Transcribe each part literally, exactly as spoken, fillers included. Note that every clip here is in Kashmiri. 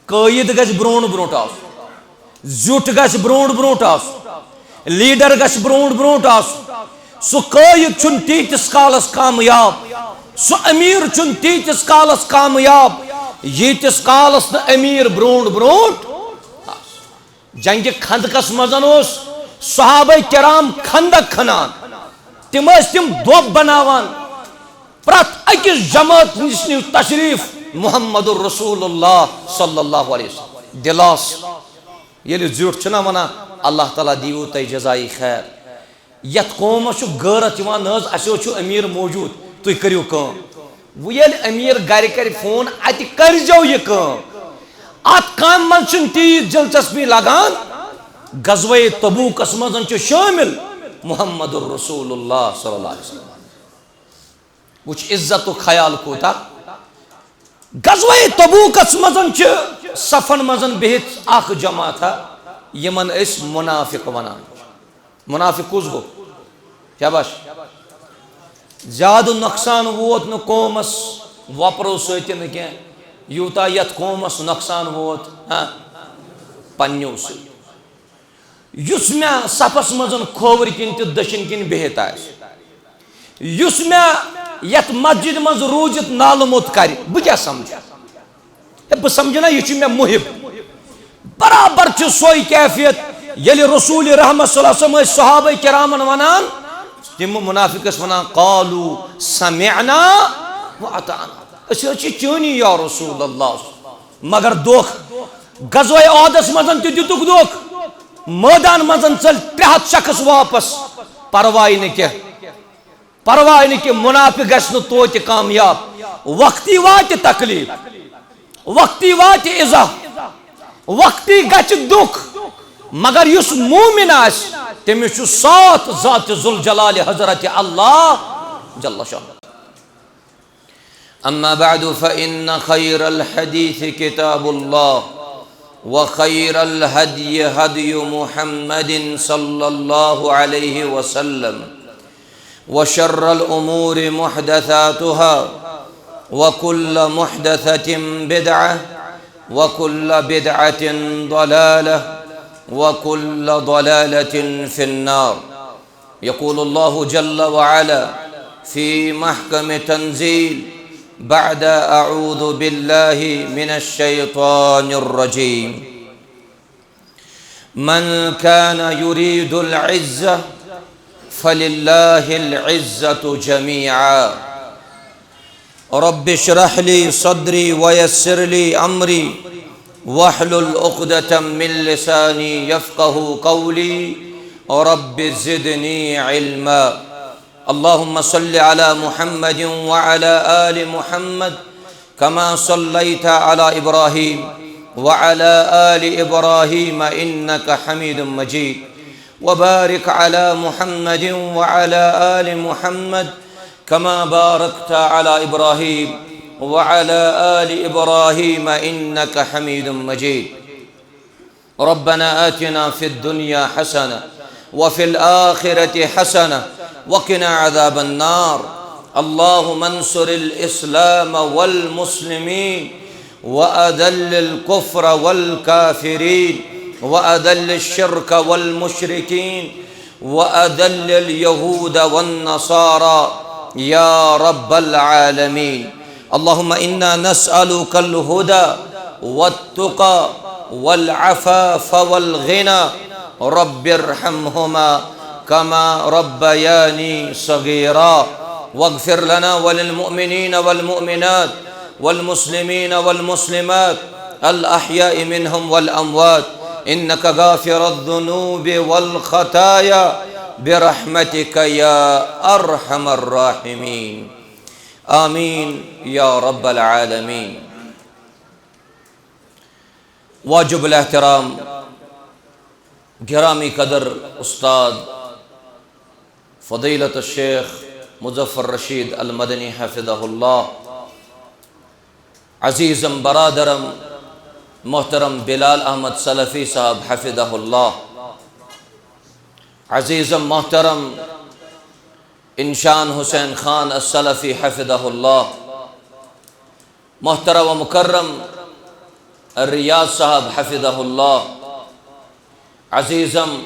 قٲیِد گژھِ برونٛٹھ برونٛٹھ آسُن، زیُٹھ گژھِ برونٛٹھ برونٛٹھ آسُن، لیڈر گژھِ برونٛٹھ برونٛٹھ آسُن۔ سُہ قٲیِد چھُنہٕ تیٖتِس کالس کامیاب، سُہ امیر چھُنہٕ تیٖتِس کالس کامیاب، ییٖتِس کالس نہٕ امیر برونٛٹھ برونٛٹھ آسہِ۔ جنگِ خندقس منٛز اوس صحابہ کرام خندق کھنان، تِم ٲسۍ تِم دوٚب بناوان۔ پرٛٮ۪تھ أکِس جماعت نِش نیو تشریف محمد رسول اللہ صلی اللہ علیہ وسلم۔ دِلاس ییٚلہِ زیُٹھ چھُنہ ونان، اللہ تعالیٰ دیٖوٕ تۄہہِ جزایہِ خیر۔ یتھ قومس چھُ غٲرت یِوان، نہ حظ، اسہِ حظ چھُ امیر موجود، تُہۍ کٔرِو کٲم۔ وۄنۍ ییٚلہِ امیر گرِ کرِ فون، اتہِ کٔرۍزیو یہِ کٲم۔ اتھ کامہِ منٛز چھُنہٕ تیٖژ دلچسپی لگان۔ غزوہ تبوکس منٛز چھُ شٲمِل محمد رسول اللہ صلی اللہ علیہ وسلم۔ وٕچھ عزتُک خیال کوٗتاہ۔ غزوہ تبوکس منٛز چھِ صفن منٛز بِہِتھ اکھ جماعتھا، یِمن أسۍ منافق ونان چھِ۔ منافق کُس گوٚو؟ شاباش۔ زیادٕ نۄقصان ووت نہٕ قومس وۄپرو سۭتۍ نہٕ کینٛہہ، یوٗتاہ یتھ قومس نۄقصان ووت، ہاں، پننیو سۭتۍ۔ یُس مےٚ صفس منٛز کھووٕرۍ کِنۍ تہٕ دٔچھِنۍ کِنۍ بِہِتھ آسہِ، یُس مےٚ یتھ مسجد منٛز روٗزِتھ نالہٕ موٚت کرِ، بہٕ کیٛاہ سمجھٕ؟ ہے، بہٕ سمجھٕ نا، یہِ چھُ مےٚ محب۔ برابر چھُ سۄے کیفیت، ییٚلہِ رسول رحمت صلی اللہ علیہ وسلم ٲسۍ صحابہ کرامن ونان، تِم منافق ٲسۍ ونان، "قالوا سمعنا واطعنا"، أسۍ حظ چھِ چٲنی یا رسول اللہ۔ مگر دھوکھ، غزوہ احدس منٛز تہِ دِتُکھ دھوکھ، مٲدان منٛز ژٔلۍ ترٛےٚ ہتھ شخص واپس، پرواے نہٕ کینٛہہ۔ پرواے نہٕ کہِ منافق گژھِ نہٕ توتہِ کامیاب۔ وقتی واتہِ تکلیف، وقتی واتہِ ایذا، وقتی گژھِ دُکھ، مگر یُس مومن آسہِ، تٔمِس چھُ ساتھ ذات ذوالجلال حضرت اللہ جل شانہ۔ أما بعد، فإن خير الحديث كتاب الله، وخير الهدي هدي محمد صلى الله عليه وسلم، وشر الأمور محدثاتها، وكل محدثة بدعة، وكل بدعة ضلالة، وكل ضلالة في النار. يقول الله جل وعلا في محكم تنزيل بعد أعوذ بالله من الشيطان الرجيم: من كان يريد العزة فلله العزة جميعا. رب اشرح لي صدري ويسر لي أمري واحلل عقدة من لساني يفقه قولي. رب زدني علما. اللهم صل على محمد وعلى آل محمد كما صليت على إبراهيم وعلى آل إبراهيم إنك حميد مجيد. وبارك على محمد وعلى آل محمد كما باركت على إبراهيم وعلى آل إبراهيم إنك حميد مجيد. ربنا آتنا في الدنيا حسنة وفي الآخرة حسنة وقنا عذاب النار. اللهم انصر الإسلام والمسلمين وأذل الكفر والكافرين وأذل الشرك والمشركين وأذل اليهود والنصارى يا رب العالمين. اللهم إنا نسألك الهدى والتقى والعفاف والغنى. رب ارحمهما كما ربياني صغيرا. واغفر لنا وللمؤمنين والمؤمنات والمسلمين والمسلمات الأحياء منهم والأموات إنك غافر الذنوب والخطايا برحمتك يا أرحم الراحمين. آمين يا رب العالمين. واجب الاحترام گرامی قدر استاد فضیلت الشیخ مظفر رشید المدنی حفظہ اللہ، عزیزم برادرم محترم بلال احمد سلفی صاحب حفظہ اللہ، عزیزم محترم انشان حسین خان السلفی حفظہ اللہ، محترم و مکرم ریاض صاحب حفظہ اللہ، عزیزم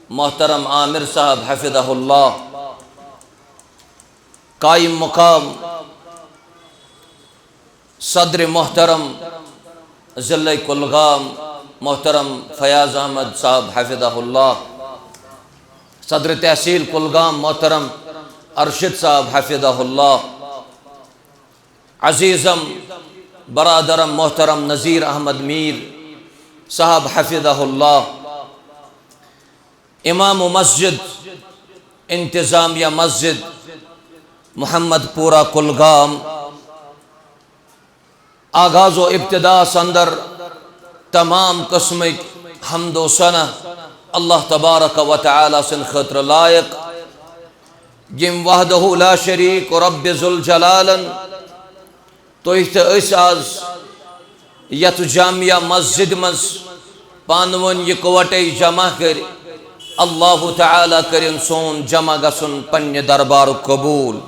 محترم عامر صاحب حفظہ اللہ، قائم مقام صدر محترم ضلع کلگام محترم فیاض احمد صاحب حفظہ اللہ، صدر تحصیل کلگام محترم ارشد صاحب حفظہ اللہ، عزیزم برادرم محترم نذیر احمد میر صاحب حفظہ اللہ، امام مسجد، انتظامیہ مسجد محمد پورہ کلگام، آغاز و ابتداء اندر تمام قسمک حمد و ثنا اللہ تبارک و تعالی سن خاطر لائق، یم وحدہ لا شریک رب ذوالجلالن تُہۍ تہٕ أسۍ آز یتھ جامعہ مسجد منٛز پانہٕ ؤنۍ یکوٹے جمع کٔرۍ، اللہ تعالیٰ کٔرِن سون جمع گژھُن پننہِ دربارُک قبول۔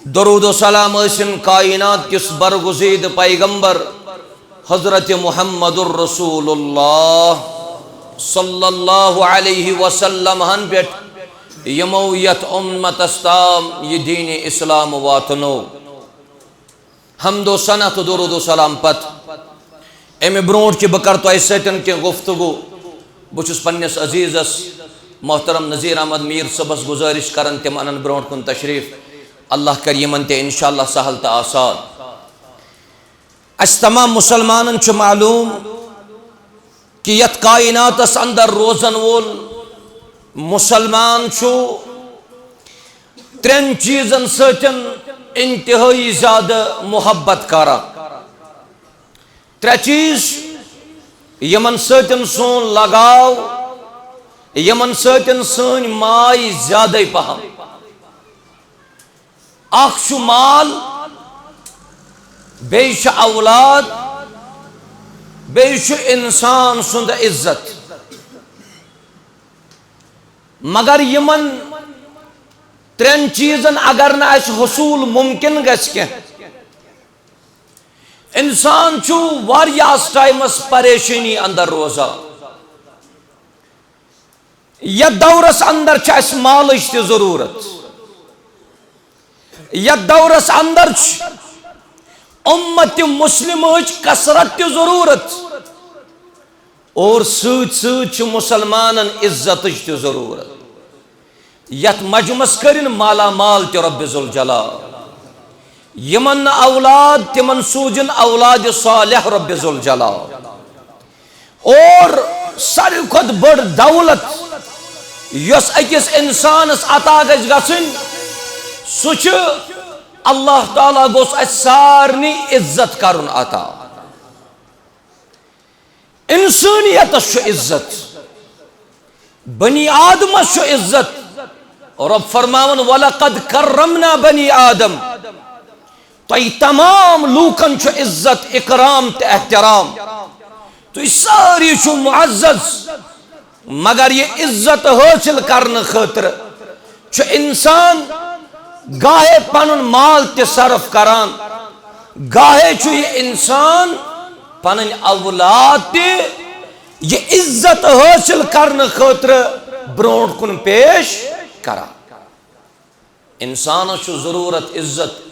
درود و سلام ٲسِن کائنات کِس برگزیدٕ پیغمبر حضرت محمد الرسول اللہ صلی اللہ علیہ وسلم ہن پٮ۪ٹھ، یِمو یتھ امتس تام یہِ دین اسلام واتنو۔ حمد و ثنا تہٕ درود و سلام پتہٕ، امہِ برونٛٹھ کہِ بہٕ کرٕ تۄہہِ سۭتۍ کینٛہہ گفتگو، بہٕ چھُس پننِس عزیزس محترم نذیر احمد میر صٲبس گزارش کران، تِم انن برونٛٹھ کُن تشریف۔ اللہ کرِ یِمن تہِ انشاءاللہ سہل تہٕ آسان۔ اسہِ تمام مسلمانن چھُ معلوم کہِ یتھ کائناتس اندر روزن وول مسلمان چھُ ترٛٮ۪ن چیٖزن سۭتۍ انتہٲئی زیادٕ محبت کران۔ ترٛےٚ چیٖز یِمن سۭتۍ سون لگاو، یِمن سۭتۍ سٲنۍ ماے زیادَے پہم۔ اکھ چھُ مال، بیٚیہِ چھُ اولاد، بیٚیہِ چھُ انسان سُنٛد عزت۔ مگر یِمن ترٛٮ۪ن چیٖزن اگر نہٕ اَسہِ حصوٗل ممکن گژھِ کینٛہہ، انسان چھُ واریاہس ٹایمس پریشٲنی اندر روزان۔ یتھ دورس اندر چھِ اَسہِ مالٕچ تہِ ضروٗرت۔ یتھ دورس اندر چھِ امت مسلمٕچ کثرت تہِ ضروٗرت۔ اور سۭتۍ سۭتۍ چھِ مسلمانن عزتٕچ تہِ ضروٗرت۔ یتھ مجمس کٔرِن مالا مال تہِ رب ذوالجلال۔ یِمن نہٕ اولاد، تِمن سوٗزِن اولاد صالح رب ذوالجلال۔ اور ساروی کھۄتہٕ بٔڑ دولت یۄس أکِس انسانس عطا گژھِ گژھٕنۍ، سُہ چھُ اللہ تعالیٰ گوٚژھ اَسہِ سارنٕے عزت کرُن عطا۔ انسانیتس چھُ عزت، بنی آدمس چھُ عزت۔ رب فرماوان، "وَلَقَدْ كَرَّمْنَا بَنِي آدَمَ"۔ تۄہہِ تمام لوٗکن چھُ عزت، اکرام تہٕ احترام۔ تُہۍ سٲری چھِو معزز، مگر یہِ عزت حٲصِل کرنہٕ خٲطرٕ چھُ انسان گاہے پنُن مال تہِ صرف کران، گاہے چھُ یہِ انسان پنٕنۍ اولاد تہِ یہِ عزت حٲصِل کرنہٕ خٲطرٕ برونٛٹھ کُن پیش کران۔ انسانس چھُ ضروٗرت عزت،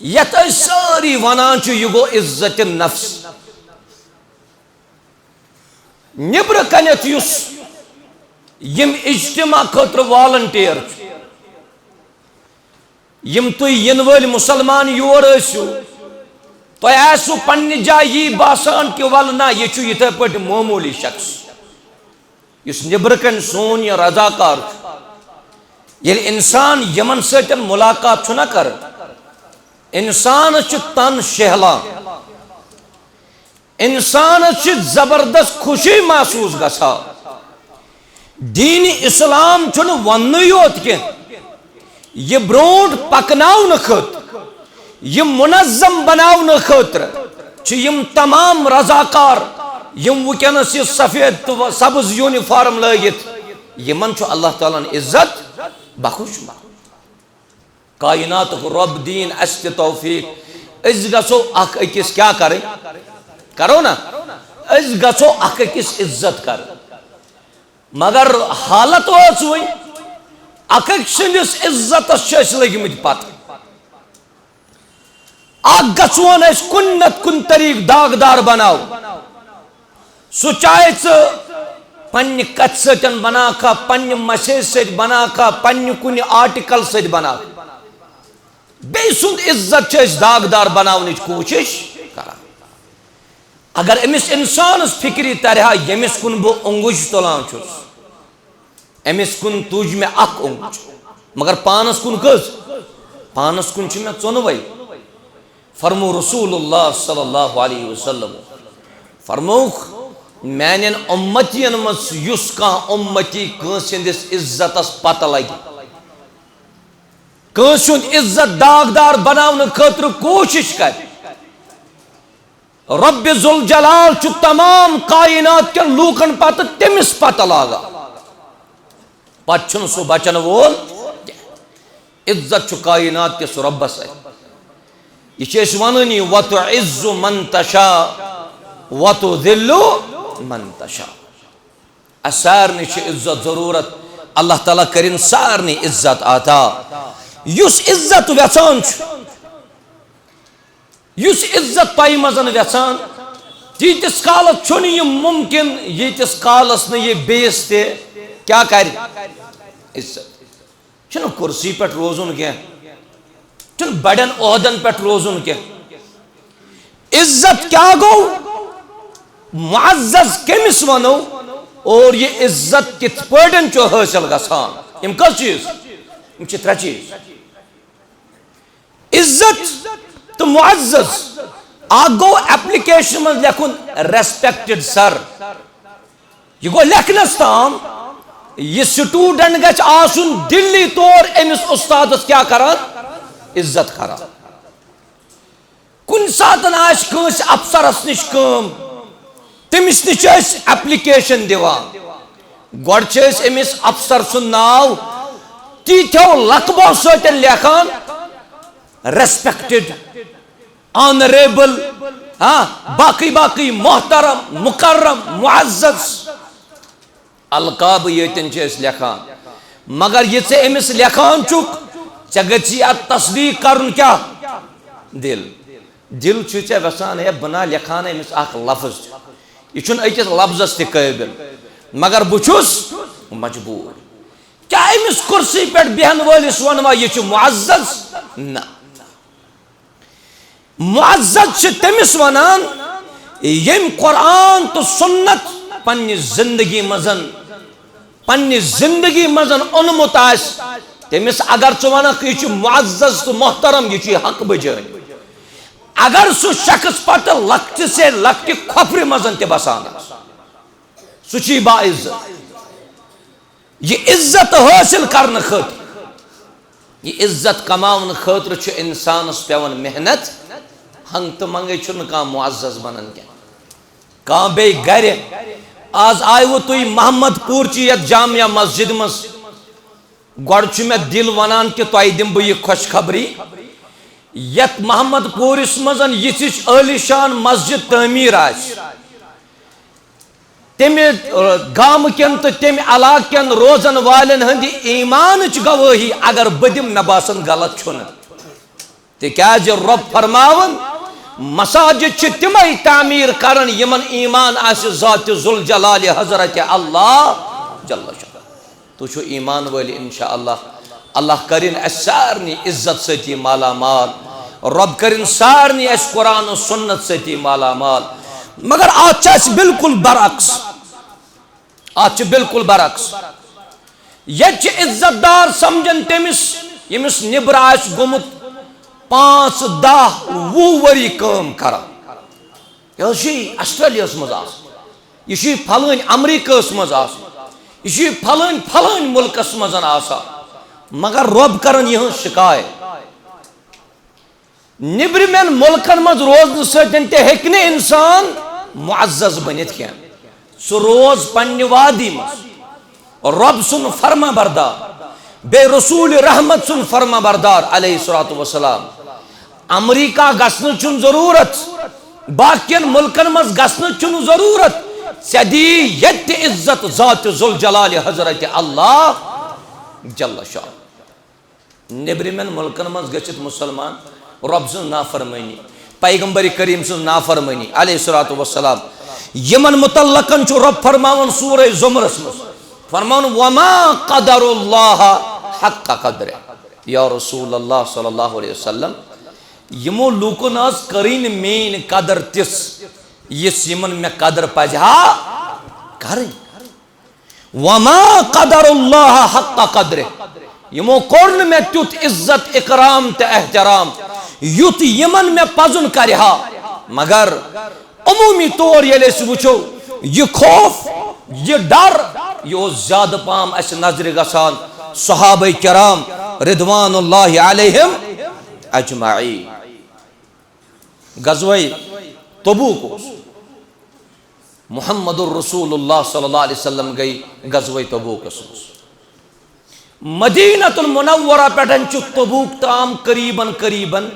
یتھ أسۍ سٲری ونان چھِ، یہِ گوٚو عزت نفس۔ نیبرٕ کنٮ۪تھ یُس یِم اجتماع خٲطرٕ والنٹیئر چھِ، یِم تُہۍ یِنہٕ وٲلۍ مسلمان یور ٲسِو، تۄہہِ آسِوٕ پننہِ جایہِ یی باسان کہِ ولہٕ نہ، یہِ چھُ یِتھے پٲٹھۍ معموٗلی شخص۔ یُس نیبرٕ کنۍ سون یہِ رضاکار چھُ، ییٚلہِ انسان یِمن سۭتۍ ملاقات چھُنہ کران، انسانس چھُ تن شہلان، انسانس چھِ زبردست خوشی محسوس گژھان۔ دین اسلام چھُنہٕ وننُے یوت کینٛہہ، یہِ برونٛٹھ پکناونہٕ خٲطرٕ، یہِ منظم بناونہٕ خٲطرٕ چھِ یِم تمام رضاکار، یِم وٕنکیٚنس یہِ سفید تہٕ سبز یونیفارم لٲگِتھ، یِمن چھُ اللہ تعالیٰ ہن عزت بخشمُت۔ کائناتُک رب دِیِن اَسہِ تہِ توفیق، أسۍ گژھو اکھ أکِس کیٛاہ کرٕنۍ؟ کرو نا؟ أسۍ گژھو اکھ أکِس عزت کرٕنۍ۔ مگر حالت ٲس وۄنۍ، اکھ أکۍ سٕنٛدِس عزتس چھِ أسۍ لٔگۍ مٕتۍ پتہٕ۔ اکھ گژھون أسۍ کُنہِ نتہٕ کُنہِ طریقہٕ داغدار بناوُن۔ سُہ چاہے ژٕ پننہِ کتھِ سۭتۍ بناوکھا، پننہِ مسیج سۭتۍ بناوکھا، پننہِ کُنہِ آرٹیکل سۭتۍ بناوکھا۔ بیٚیہِ سُنٛد عزت چھِ أسۍ داغدار بناونٕچ کوٗشِش کران۔ اگر أمِس اِنسانَس فِکرِ تَرِ ہا، ییٚمِس کُن بہٕ اوٚنٛگُج تُلان چھُس، أمِس کُن تُج مےٚ اَکھ اوٚنٛگُج، مگر پانَس کُن کٔژ؟ پانَس کُن چھِ مےٚ ژۄنوَے۔ فرموو رسول اللہ صلی اللہ علیہ وسلم، فرمووُکھ، میٛانٮ۪ن اُمتیَن منٛز یُس کانٛہہ اُمتی کٲنٛسہِ ہٕنٛدِس عزتَس پَتہٕ لَگہِ، کٲنٛسہِ ہُنٛد عزت داغدار بناونہٕ خٲطرٕ کوٗشِش کرِ، رۄبِ ذوالجلال چھُ تمام کائنات کٮ۪ن لوٗکن پتہٕ تٔمِس پتہٕ لاگان۔ پتہٕ چھُنہٕ سُہ بچن وول کینٛہہ۔ عزت چھُ کائنات کِس رۄبس اَتھِ۔ یہِ چھِ أسۍ وَنٲنی، "وَتُعِزُّ مَن تَشَاءُ وَتُذِلُّ مَن تَشَاءُ۔" اَسہِ سارنٕے چھِ عزت ضروٗرت۔ اللہ تعالیٰ کٔرِن سارنٕے عزت عطا۔ یُس عزت وٮ۪ژھان چھُ، یُس عزت تۄہہِ منٛز وٮ۪ژھان، تیٖتِس کالس چھُنہٕ یہِ مُمکِن، ییٖتِس کالس نہٕ یہِ بیٚیِس تہِ کیٛاہ کرِ؟ عزت۔ چھُنہٕ کُرسی پٮ۪ٹھ روزُن کینٛہہ، چھُنہٕ بڑٮ۪ن عہدن پٮ۪ٹھ روزُن کینٛہہ۔ عزت کیٛاہ گوٚو؟ معزز کٔمِس وَنو؟ اور یہِ عزت کِتھ پٲٹھۍ چھُ حٲصِل گژھان؟ یِم کٔژ چیٖز؟ یِم چھِ ترٛےٚ چیٖز۔ عزت تہٕ معزز۔ اکھ گوٚو ایپلیکیشن منٛز لیکھُن ریسپیکٹڈ سر، یہِ گوٚو لیکھنس تام۔ یہِ سٹوڈنٹ گژھِ آسُن دِلی طور أمِس استادس کیٛاہ کران؟ عزت کران۔ کُنہِ ساتن آسہِ کٲنٛسہِ افسرس نِش کٲم، تٔمِس نِش چھِ أسۍ ایپلیکیشن دِوان۔ گۄڈٕ چھِ أسۍ أمِس افسر سُنٛد ناو تیٖتھیو لقبو سۭتۍ لیکھان، ریسپیکٹڈ، آنریبل، ہاں، باقٕے باقٕے، محترم، مکرم، معزز۔ القاب ییٚتٮ۪ن چھِ أسۍ لیکھان، مگر یہِ ژٕ أمِس لیکھان چھُکھ، ژےٚ گژھی اَتھ تصدیٖق کرُن کیٛاہ؟ دِل۔ دِل چھُ ژےٚ وٮ۪ژھان، ہے، بہٕ نا لیکھان أمِس اکھ لفظ تہِ۔ یہِ چھُنہٕ أکِس لفظس تہِ قٲبِل، مگر بہٕ چھُس مجبوٗر۔ کیٛاہ أمِس کُرسی پٮ۪ٹھ بیٚہن وٲلِس وَنوا یہِ چھُ معزز؟ نہ۔ معزز چھِ تٔمِس وَنان، ییٚمۍ قرآن تہٕ سُنت پننہِ زندگی منٛز، پننہِ زندگی منٛز اوٚنمُت آسہِ، تٔمِس اگر ژٕ وَنکھ، یہِ چھُ معزز تہٕ محترم، یہِ چھُ حق بجٲنۍ۔ اگر سُہ شخص پتہٕ لۄکٹہِ سے لۄکٹہِ کھۄپرِ منٛز تہِ بسان آسہِ، سُہ چھُ باعزت۔ یہِ عزت حٲصِل کرنہٕ خٲطرٕ، یہِ عزت کماونہٕ خٲطرٕ چھُ اِنسانَس پٮ۪وان محنت۔ ہنٛگ تہٕ منٛگے چھُنہٕ کانٛہہ معزز بنان کینٛہہ۔ کانٛہہ بیٚیہِ گرِ، آز آیوٕ تُہۍ محمد پوٗرچہِ یَتھ جامع مسجد منٛز، گۄڈٕ چھُ مےٚ دِل وَنان کہِ تۄہہِ دِمہٕ بہٕ یہِ خۄشخبری، یَتھ محمد پوٗرِس منٛز یِژھ ہِش عٲلیشان مسجد تعمیٖر آسہِ، تمہِ، ٲ، گامہٕ کٮ۪ن تہٕ تمہِ علاقہٕ کٮ۪ن روزن والٮ۪ن ہٕنٛدِ ایٖمانٕچ گوٲہی اگر بہٕ دِمہٕ، مےٚ باسان غلط چھُنہٕ۔ تِکیٛازِ رۄب فرماوان، مساجد چھِ تِمے تعمیٖر کران یِمن ایٖمان آسہِ ذاتِ ذوالجلالِ حضرت اللہ جل شانہ۔ تُہۍ چھِو ایٖمان وٲلۍ، انشاءاللہ اللہ کٔرِن اَسہِ سارنٕے عزت سۭتی مالا مال، رۄب کٔرِن سارنٕے اَسہِ قرآن و سُنت سۭتی مالا مال۔ مگر اَتھ چھِ اَسہِ بالکل برعکس، اَتھ چھِ بالکل برعکس۔ ییٚتہِ چھِ عزت دار سمجھان تٔمِس، ییٚمِس نیٚبرٕ آسہِ گوٚمُت پانٛژھ، دَہ، وُہ ؤری کٲم کران۔ یہِ حظ چھُ آسٹریلیاہَس منٛز آسان، یہِ چھُ پھلٲنۍ امریکہس منٛز آسان، یہِ چھُ پھلٲنۍ پھلٲنۍ مُلکس منٛز آسان، مگر رۄب کران یِہٕنٛز شکایت۔ نیٚبرِمٮ۪ن مُلکن منٛز روزنہٕ سۭتۍ تہِ ہیٚکہِ نہٕ انسان معزز بٔنِتھ کینٛہہ۔ سُہ روز پننہِ وادی منٛز، رۄب سُنٛد فرما بردار، بیٚیہِ رسول رحمت سُنٛد فرما بردار علیہ الصلوۃ والسلام۔ امریکہ گژھنٕچ چھُنہٕ ضروٗرت، باقین مُلکن منٛز گژھنٕچ چھُنہٕ ضروٗرت۔ ژےٚ دِیہِ ییٚتہِ تہِ عزت ذات ذوالجلال حضرت اللہ جل شانہ۔ نیٚبرِمٮ۪ن مُلکن منٛز گٔژھِتھ مُسلمان رۄب سٕنٛز نافرمٲنی، پیغمبر کریم سٕنٛز نافرمٲنی علیہ الصلوۃ والسلام، یِمن متعلقن چھُ رۄب فرماوان سورہ زمرس منٛز، فرماوان، "وما قدر اللہ حق قدرہ"۔ یا رسول اللہ صلی اللہ علیہ وسلم، یِمو لوٗکو نہٕ حظ کٔرٕے نہٕ میٲنۍ قدر تِژھ، یِژھ یِمن مےٚ قدر پزِ ہا کرٕنۍ۔ وما قدر اللہ حق قدرہ، یِمو کوٚر نہٕ مےٚ تیُتھ عزت، اکرام تہٕ احترام، یُتھ یِمن مےٚ پزُن کرِ ہا۔ مگر عمومی طور ییٚلہِ أسۍ وٕچھو، یہِ خوف، یہِ ڈر، یہِ اوس زیادٕ پہم اسہِ نظرِ گژھان صحابہ کرام رضوان اللہ علیہم اجمعین۔ غزوہ تبوک اوس۔ محمد الرسول اللہ صلی اللہ علیہ وسلم گٔے غزوہ تبوکس منٛز۔ مدینہ المنورہ پٮ۪ٹھ چھُ تبوک تام قریباً قریباً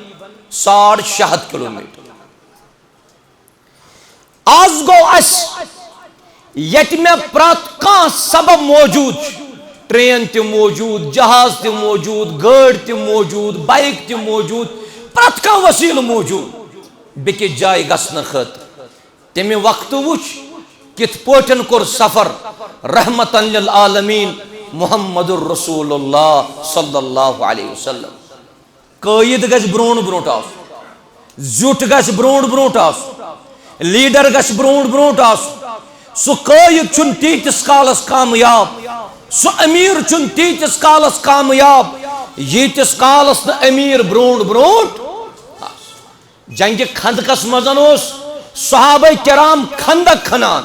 ساڑ شےٚ ہتھ کلومیٹر۔ آز گوٚو اَسہِ ییٚتہِ مےٚ پرٛٮ۪تھ کانٛہہ سبب موجود چھُ، ٹرین تہِ موجود، جہاز تہِ موجود، گٲڑۍ تہِ موجود، بایک تہِ موجود، پرٛٮ۪تھ کانٛہہ وسیلہٕ موجود بیٚکِس جایہِ گژھنہٕ خٲطرٕ۔ تَمہِ وقتہٕ وُچھ کِتھ پٲٹھۍ کوٚر سفر رحمتاً للعالمین محمد الرسول اللہ صلی اللہ علیہ وسلم۔ قٲیِد گژھِ برونٛٹھ برونٛٹھ آسُن، زیُٹھ گژھِ برونٛٹھ برونٛٹھ آسُن، لیڈر گژھِ برونٛٹھ برونٛٹھ آسُن۔ سُہ قٲیِد چھُنہٕ تیٖتِس کالس کامیاب، سُہ امیر چھُنہٕ تیٖتِس کالس کامیاب، ییٖتِس کالس نہٕ امیر برونٛٹھ برونٛٹھ آسہِ۔ جنگِ خندقس منٛز اوس صحابہ کرام خندق کھنان،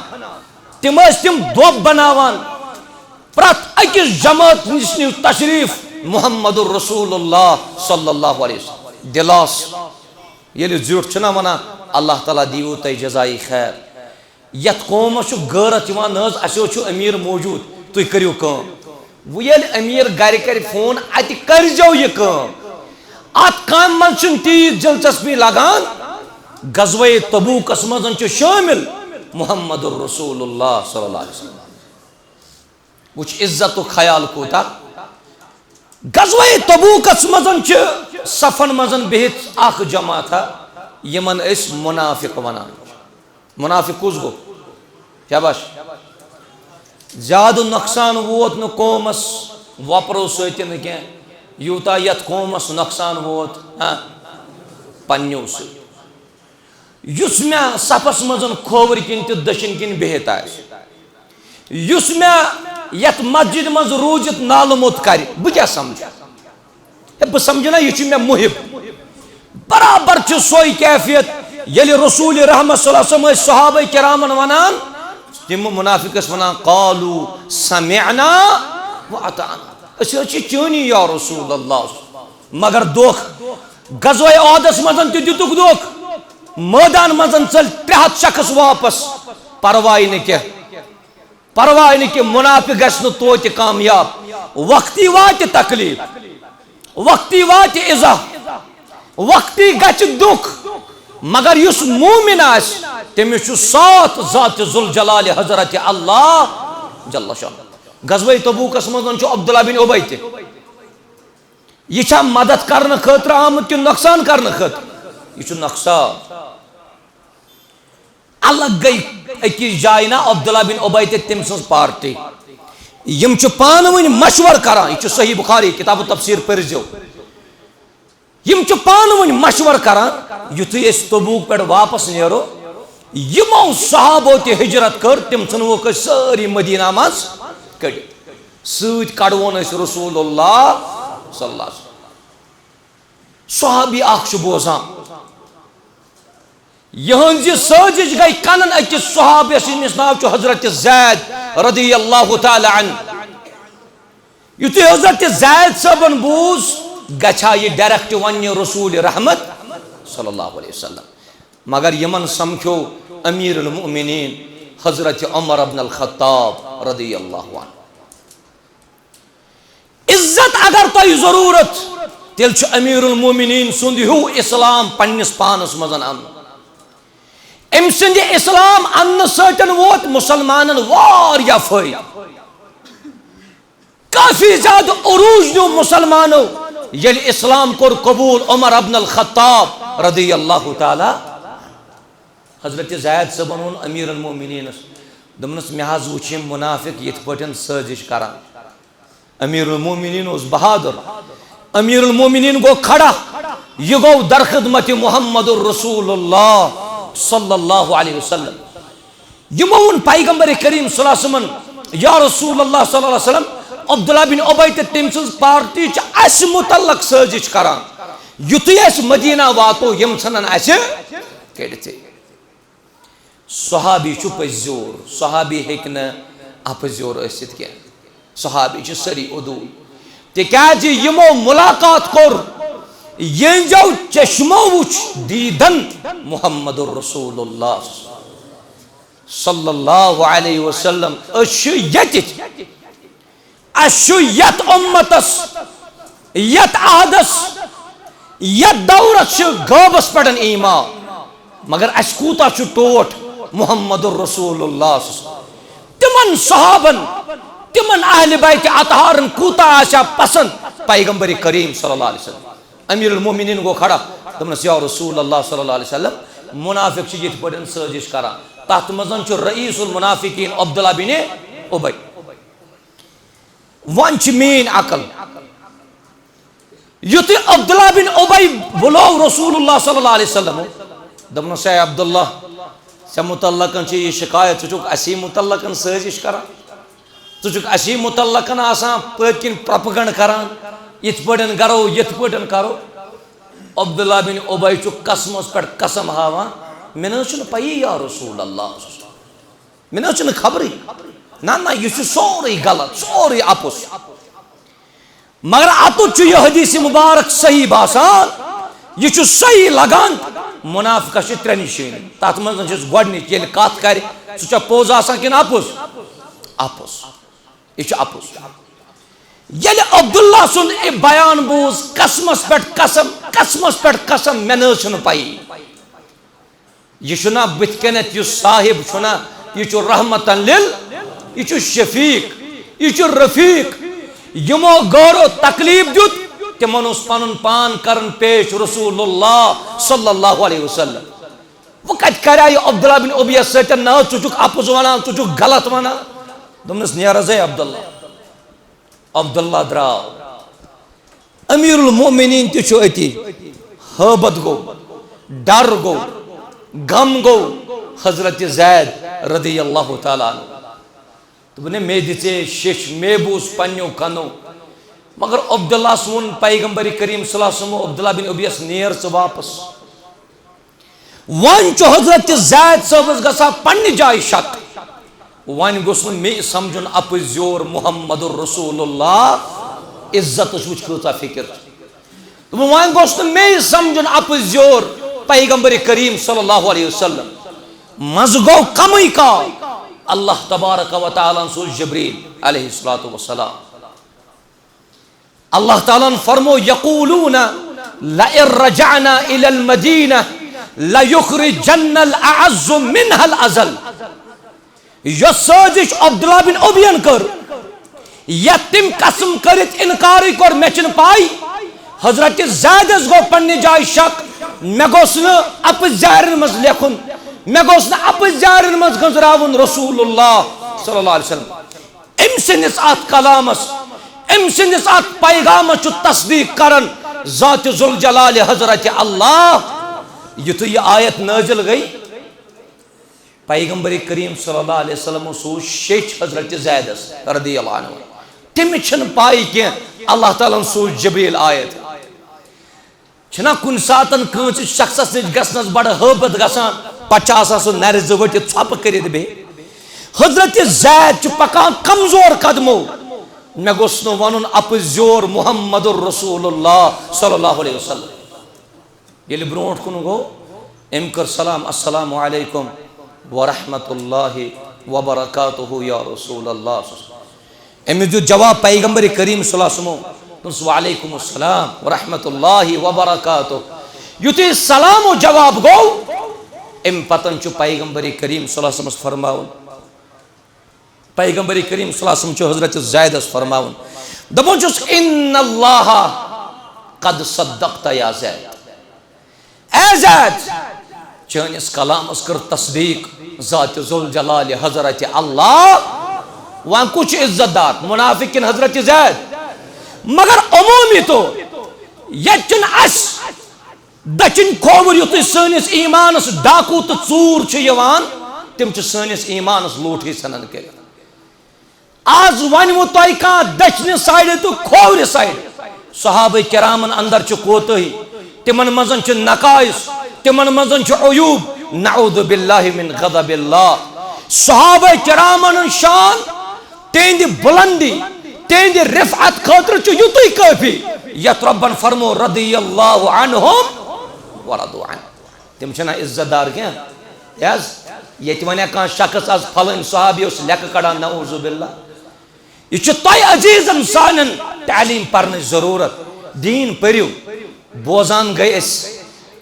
تِم ٲسۍ تِم دوٚب بناوان۔ پرٛٮ۪تھ أکِس جماعت نِش نیوٗ تشریف محمد الرسول اللہ صلی اللہ علیہ وسلم۔ دِلاس ییٚلہِ زیُٹھ چھُنہ ونان، "اللہ تعالیٰ دیٖوٕ تۄہہِ جزایہِ خیر"، یتھ قومس چھُ غٲرت یِوان، "نہ حظ، اسہِ حظ چھُ امیر موجود، تُہۍ کٔرِو کٲم۔" وۄنۍ ییٚلہِ امیر گرِ کرِ فون، اتہِ کٔرۍزیو یہِ کٲم۔ اتھ کامہِ منٛز چھُنہٕ تیٖژ دلچسپی لگان۔ غزوہ تبوکس منٛز چھُ شٲمِل محمد الرسول اللہ صلی اللہ علیہ وسلم۔ وٕچھ عزتُک خیال کوٗتاہ۔ غزوہ تبوکس منٛز چھِ صفن منٛز بِہِتھ اکھ جماعتھا، یِمن أسۍ منافق ونان چھِ۔ منافق کُس گوٚو؟ شاباش۔ زیادٕ نۄقصان ووت نہٕ قومس وۄپرو سۭتۍ نہٕ کینٛہہ، یوٗتاہ یتھ قومس نۄقصان ووت، ہاں، پننیو سۭتۍ۔ یُس مےٚ صفس منٛز کھووٕرۍ کِنۍ تہٕ دٔچھِنۍ کِنۍ بِہِتھ آسہِ، یُس مےٚ یتھ مسجد منٛز روٗزِتھ نالہٕ موٚت کرِ، بہٕ کیٛاہ سمجھٕ؟ ہے، بہٕ سمجھٕ نا، یہِ چھُ مےٚ محب۔ برابر چھِ سۄے کیفیت، ییٚلہِ رسول رحمت صلی اللہ علیہ وسلم ٲسۍ صحابہ کرامن ونان، تِم منافق ٲسۍ ونان، "قالوا سمعنا واطعنا"، أسۍ حظ چھِ چٲنی یا رسول اللہ، مگر دھوکھ۔ غزوہ احدس منٛز تہِ دِتُکھ دھوکھ، مٲدان منٛز ژٔلۍ ترٛےٚ ہتھ شخص واپس، پرواے نہٕ کینٛہہ۔ پرواے نہٕ کہِ منافق گژھِ نہٕ توتہِ کامیاب۔ وقتی واتہِ تکلیف، وقتی واتہِ ایذا، وقتی گژھِ دُکھ، مگر یُس مومن آسہِ، تٔمِس چھُ ساتھ ذات ذوالجلال حضرت اللہ جل شانہ۔ غزوہ تبوکس منٛز چھُ عبداللہ بن ابی تہِ۔ یہِ چھا مدد کرنہٕ خٲطرٕ آمُت کِنہٕ نۄقصان کرنہٕ خٲطرٕ؟ یہِ چھُ نۄقصان۔ الگ گٔے أکِس جایہِ نا عبداللہ بن ابی تہٕ تٔمۍ سٕنٛز پارٹی۔ یِم چھِ پانہٕ ؤنۍ مشور کران، یہِ چھُ صحیح بخاری، کتاب التفسیر پٔرۍزیو۔ یِم چھِ پانہٕ ؤنۍ مشور کران، یُتھُے أسۍ تبوک پٮ۪ٹھ واپس نیرو، یِمو صحابو تہِ ہجرت کٔر، تِم ژھٕنوکھ أسۍ سٲری مدینہ منٛز کٔڑِتھ۔ سۭتۍ کڑوون أسۍ رسول اللہ صلی اللہ علیہ وسلم۔ صحابی اکھ چھُ بوزان، یِہٕنٛز یہِ سٲزِش گٔے کنن أکِس صحابی، ییٚمِس ناو چھُ حضرت زید رضی اللہ تعالی عنہ۔ یُتھُے حضرت زید صٲبن بوٗز، گژھِ ہا یہِ ڈائریکٹ وننہِ رسول رحمت صلی اللہ علیہ وسلم۔ مگر یِمن سمکھیو امیر المؤمنین حضرت عمر ابن الخطاب رضی اللہ عنہ۔ عزت اگر تۄہہِ ضروٗرت، تیٚلہِ چھُ امیر المومنین سُنٛد ہیوٗ اسلام پننِس پانس منٛز انُن۔ أمۍ سٕنٛدِ اسلام اننہٕ سۭتۍ ووت مسلمانن واریاہ فٲیدٕ۔ کافی زیادٕ عروج نیوٗ مسلمانو، ییٚلہِ اسلام کوٚر قبول عمر ابن الخطاب رضی اللہ تعالیٰ۔ حضرت زید صٲبن ووٚن امیر المومنینس، دوٚپنس، مےٚ حظ وُچھ یِم منافق یِتھ پٲٹھۍ سٲزش کران۔ امیر المومنین اوس بہادر۔ امیر المومنین گوٚو کھڑا، یہِ گوٚو در خدمت محمد الرسول اللہ صلی اللہ علیہ وسلم۔ یِمو ووٚن پیغمبر کریم صلی اللہ علیہ وسلمن، یا رسول اللہ صلی اللہ علیہ وسلم، عبداللہ بن ابی تہٕ تٔمۍ سٕنٛز پارٹی چھِ اَسہِ متعلق سٲزش کران، یُتھُے أسۍ مدینہ واتو، یِم ژھٕنن اَسہِ کٔڑِتھٕے۔ صحابی چھُ پٔزیور، صحابی ہیٚکہِ نہٕ اپزیور ٲسِتھ کینٛہہ۔ صحابی چھِ سٲری عدول، تِکیازِ یِمو ملاقات کوٚر، یِہنٛزو چشمو وُچھ دیٖدن محمد رسول اللہ صلی اللہ علیہ وسلم۔ أسۍ چھِ ییٚتِتھ، اَسہِ چھُ یَتھ اُمتَس، یَتھ عہدَس، یَتھ دورَس چھُ غٲبَس پٮ۪ٹھ ایمان، مگر اَسہِ کوٗتاہ چھُ ٹوٹھ محمد رسول اللہ۔ تِمَن صحابن، تِمَن اہلِ بیتِ اطہارن کوٗتاہ آسہِ ہا پسند پیغمبر کریم صلی اللہ علیہ وسلم۔ امیر المومنین گوٚو کھڑا، دوٚپنَس، یا رسول اللہ صلی اللہ علیہ وسلم، منافق چھِ یِتھ پٲٹھۍ سٲزش کران، تَتھ منٛز چھُ رئیس المنافقین عبداللہ بن ابی۔ وۄنۍ چھِ میٲنۍ عقل۔ یُتھُے عبداللہ بن ابی بُلوو رسول اللہ صلی اللہ علیہ وسلم، دوٚپنَس، اے عبداللہ، ژےٚ متعلقن چھِ یہِ شکایت، ژٕ چھُکھ اَسی متعلقن سٲزش کران، ژٕ چھُکھ اَسی متعلقن آسان پٔتۍ کِنۍ پروپیگنڈ کران، یِتھ پٲٹھۍ کرو، یِتھ پٲٹھۍ کرو۔ عبداللہ بن ابی چھُ قسمس پٮ۪ٹھ قسم ہاوان، مےٚ نہ حظ چھُنہٕ پَیی یا رسول اللہ۔ مےٚ نہ حظ چھُنہٕ خبرٕے۔ نہ، نہ، یہِ چھُ سورُے غلط، سورُے اَپُز۔ مگر اَتُتھ چھُ یہِ حدیث مبارک صحیح باسان، یہِ چھُ صحیح لگان۔ منافقس چھِ ترٛےٚ نِشٲنی۔ تَتھ منٛز چھُس گۄڈٕنِچ، ییٚلہِ کَتھ کَرِ، سُہ چھا پوٚز آسان کِنہٕ اَپُز؟ اَپُز۔ یہِ چھُ اَپُز۔ ییٚلہِ عبداللہ سُنٛد یہِ بیان بوٗز، قسمس پٮ۪ٹھ قسم، قسمس پٮ۪ٹھ قسم، مےٚ نہ حظ چھُنہٕ پَیی۔ یہِ چھُنہ بٕتھِ کَنٮ۪تھ یُس صاحب چھُنہ، یہِ چھُ رحمتن لِل، یہِ چھُ شفیق، یہِ چھُ رفیق۔ یِمو غٲرو تکلیف دیُت، تِمن اوس پنُن پان کران پیش رسول اللہ صلی اللہ علیہ وسلم۔ وۄنۍ کتہِ کرِ یہِ عبداللہ بن ابیس سۭتۍ؟ نہ، ژٕ چھُکھ اپُز ونان، ژٕ چھُکھ غلط ونان۔ دوٚپنس، نیر حظ، ہے عبداللہ۔ عبداللہ درٛاو۔ امیر المومنین تہِ چھُ أتی۔ ہٲبت گوٚو، ڈر گوٚو، غم گوٚو حضرت زید رضی اللہ تعالیٰ عنہ۔ دوٚپُن، ہے، مےٚ دِژے شیٚچھ، مےٚ بوٗز پننیو کنو۔ مگر عبداللہس ووٚن پیغمبر کریم صلی اللہ علیہ وسلم، عبداللہ بن ابیس، نیر ژٕ واپس۔ وۄنۍ چھُ حضرت زید صٲبس گژھان پننہِ جایہِ شک۔ وۄنۍ گوٚژھ نہٕ مےٚ سمجھُن اپُز یور محمد رسول اللہ۔ عزتٕچ وٕچھ کۭژاہ فکر۔ دوٚپُن، وۄنۍ گوٚژھ نہٕ مےٚ سمجھُن اپُز یور پیغمبر کریم صلی اللہ علیہ وسلم۔ منٛزٕ گوٚو کمٕے کال، اللہ تبارک و تعالیٰ ہن سوز جبریل علیہ الصلوۃ والسلام۔ اللہ تعالیٰ ہن فرمو، یقولون لئن رجعنا الی المدینہ لیخرجن الاعز منها الاذل۔ یۄس سٲزش عبداللہ بن ابین کٔر، یتھ تٔمۍ قسم کٔرِتھ انکارٕے کوٚر، مےٚ چھنہٕ پاے۔ حضرت زیدس گوٚو پننہِ جایہِ شک، مےٚ گوٚژھ نہٕ اپٕزارٮ۪ن منٛز لیکھُن، مےٚ گوٚژھ نہٕ اپٕزارٮ۪ن منٛز گٔنزراوُن رسول اللہ صلی اللہ علیہ وسلم۔ أمۍ سٕنٛدِس اَتھ کلامس، أمۍ سٕنٛدِس اَتھ پیغامس چھُ تصدیق کران ذات ذوالجلال حضرت اللہ۔ یُتھُے یہِ آیت نٲزِل گٔے، پیغمبر کریم صلی اللہ علیہ وسلم سوٗز شیٚچھ حضرت زیدس رضی اللہ عنہ۔ تٔمِس چھنہٕ پاے کینٛہہ، اللہ تعالیٰ ہن سوٗز جبریل آیت۔ چھُنہ کُنہِ ساتن کٲنٛسہِ شخصس نِش گژھنس بڑٕ ہٲبت گژھان، پتہٕ چھُ آسان سُہ نرِ زٕ ؤٹِتھ ژھۄپہٕ کٔرِتھ بیٚہِتھ۔ حضرت زید چھُ پکان کمزور قدمو۔ مےٚ گوٚژھ نہٕ ونُن اپُز یور محمد رسول اللہ صلی اللہ علیہ وسلم۔ ییٚلہِ برونٛٹھ کُن گوٚو، أمۍ کٔر سلام، السلام علیکم ورحمۃ اللہ وبرکاتہ یا رسول اللہ۔ أمِس دیُت جواب پیغمبر کریم صلی اللہ علیہ وسلمو، دوٚپُس، "وعلیکم السلام ورحمۃ اللہ وبرکاتہ۔" یُتھُے سلام و جواب گوٚو، اَمہِ پتن چھُ پیغمبر کریم صلی اللہ علیہ وسلمس فرماوُن، پیغمبر کریم صلی اللہ علیہ وسلم چھُ حضرت زیدس فرماوُن، دپان چھُس، "ان اللہ قد صدقت یا زید۔" اے زید، چٲنِس کلامس کٔر تصدیق ذات ذوالجلال حضرت اللہ۔ وۄنۍ کُس چھُ عزت دار، منافق کِنہٕ حضرت زید؟ مگر عمومی طور ییٚتہِ چھُنہٕ اَسہِ دٔچھِنۍ کھووُر یُتھُے سٲنِس ایٖمانَس ڈاکوٗ تہٕ ژوٗر چھُ یِوان، تِم چھِ سٲنِس ایٖمانَس لوٗٹھٕے ژھٕنان کٔرِتھ۔ آز وَنہِ وٕ تۄہہِ کانٛہہ دٔچھنہِ سایڈٕ تہٕ کھوورِ سایڈٕ، صحابہ کرامن اندر چھِ کوتٲہی، تِمن منٛز چھِ نقائص، تِمن منٛز چھِ عیوب، نعوذ باللہ من غضب اللہ۔ صحابہ کرامن ہٕنٛز شان، تِہنٛدِ بُلندی، تِہنٛدِ رفعت خٲطرٕ چھُ یُتُے کٲفی، یتھ رۄبن فرمو، "رضی اللہ عنہم ورضوا عنہ۔" تِم چھِنہ عزت دار کینٛہہ؟ یہِ حظ، ییٚتہِ وَنہِ کانٛہہ شخص، "از پھلٲنۍ صحابی اوس لیٚکہٕ کڑان"، نعوذ باللہ۔ یہِ چھُ تۄہہِ عزیزن سانٮ۪ن تعلیٖم پرنٕچ ضروٗرت۔ دیٖن پٔرِو، بوزان گٔے أسۍ،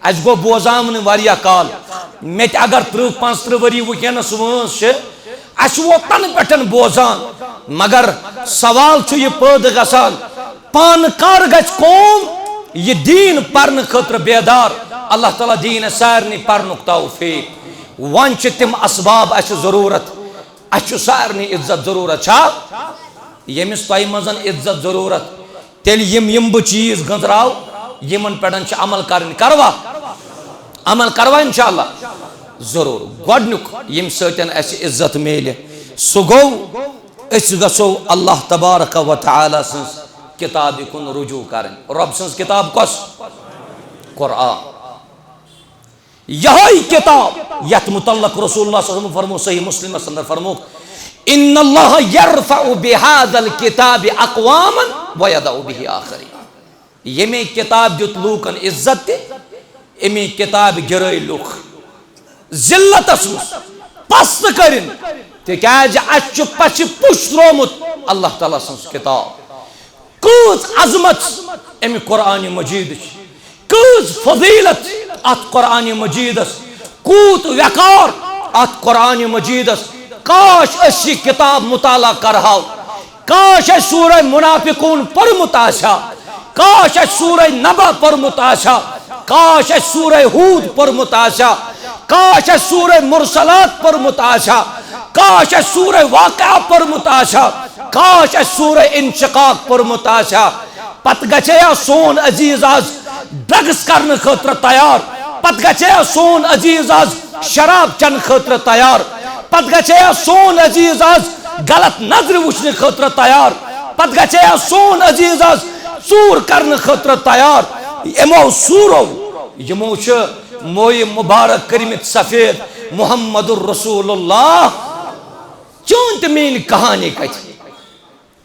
اَسہِ گوٚو بوزاونہٕ واریاہ کال۔ مےٚ تہِ اگر ترٕٛہ پانٛژترٕٛہ ؤری وٕنکیٚنَس وٲنٛس چھِ، اَسہِ ووت تَنہٕ پٮ۪ٹھ بوزان، مگر سوال چھُ یہِ پٲدٕ گژھان، پانہٕ کر گژھِ قوم یہِ دیٖن پرنہٕ خٲطرٕ بیدار؟ اللہ تعالیٰ دِیِن اَسہِ سارنٕے پرنُک توفیٖق۔ وۄنۍ چھِ تِم اسباب اَسہِ ضروٗرت، اَسہِ چھُ سارنٕے عزت ضروٗرت۔ چھا؟ ییٚمِس تۄہہِ منٛز عزت ضروٗرت، تیٚلہِ یِم، یِم بہٕ چیٖز گٔنٛزراو، یِمن پٮ۪ٹھ چھِ عمل کرٕنۍ۔ کروا؟ عمل کروا انشاءاللہ؟ ضروٗر۔ گۄڈٕنیُک ییٚمہِ سۭتۍ اَسہِ عزت میلہِ، سُہ گوٚو، أسۍ گژھو اللہ تبارک و تعالیٰ سٕنٛز کِتابہِ کُن رجوع کرٕنۍ۔ رۄب سٕنٛز کِتاب کۄس؟ قرآن۔ یہے کتاب یتھ متعلق رسول اللہ صلی اللہ علیہ وسلم فرمو، صحیح مسلمس اندر فرموک، "ان اللہ یرفع بہذا الکتاب اقواما ویضع بہ آخرین"۔ ییٚمے کتاب دیُت لوٗکن عزت تہِ، امی کتاب گرٲے لُکھ ذلتس منٛز، پست کٔرِن، تِکیازِ اسہِ چھُ پژھِ پُش تروومُت اللہ تعالیٰ سٕنٛز کتاب۔ کۭژ عظمت امہِ قرآن مجیدٕچ، کۭژ فضیلت اتھ قرآن مجیدس، کوٗت وقار اتھ قرآن مجیدس۔ کاش أسۍ یہِ کتاب مطالعہ کرہاو، کاش اسہِ سورہ منافقون پوٚرمُت آسہِ ہا، کاش اسہِ سورہ نبأ پوٚرمُت آسہِ ہا، کاش اسہِ سورہ ہود پوٚرمُت آسہِ ہا، کاش اسہِ سورہ مرسلات پوٚرمُت آسہِ ہا، کاش اسہِ سورہ واقعہ پوٚرمُت آسہِ ہا، کاش اسہِ سورہ انشقاق پوٚرمُت آسہِ ہا۔ پتہٕ گژھِ ہا سون عزیز از ڈرگس کرنہٕ خٲطرٕ تیار، پتہٕ گژھِ ہا سون عزیز از شراب چنہٕ خٲطرٕ تیار، پتہٕ گژھِ ہا سون عزیز از غلط نظرِ وٕچھنہٕ خٲطرٕ تیار، پتہٕ گژھِ ہا سون عزیز از ژوٗر کرنہٕ خٲطرٕ تیار۔ یِمو سوٗرو، یِمو چھِ مویہِ مُبارک کٔرمٕتۍ سفید محمد رسول اللہ۔ چٲنۍ تہٕ میٲنۍ کہانی کتہِ؟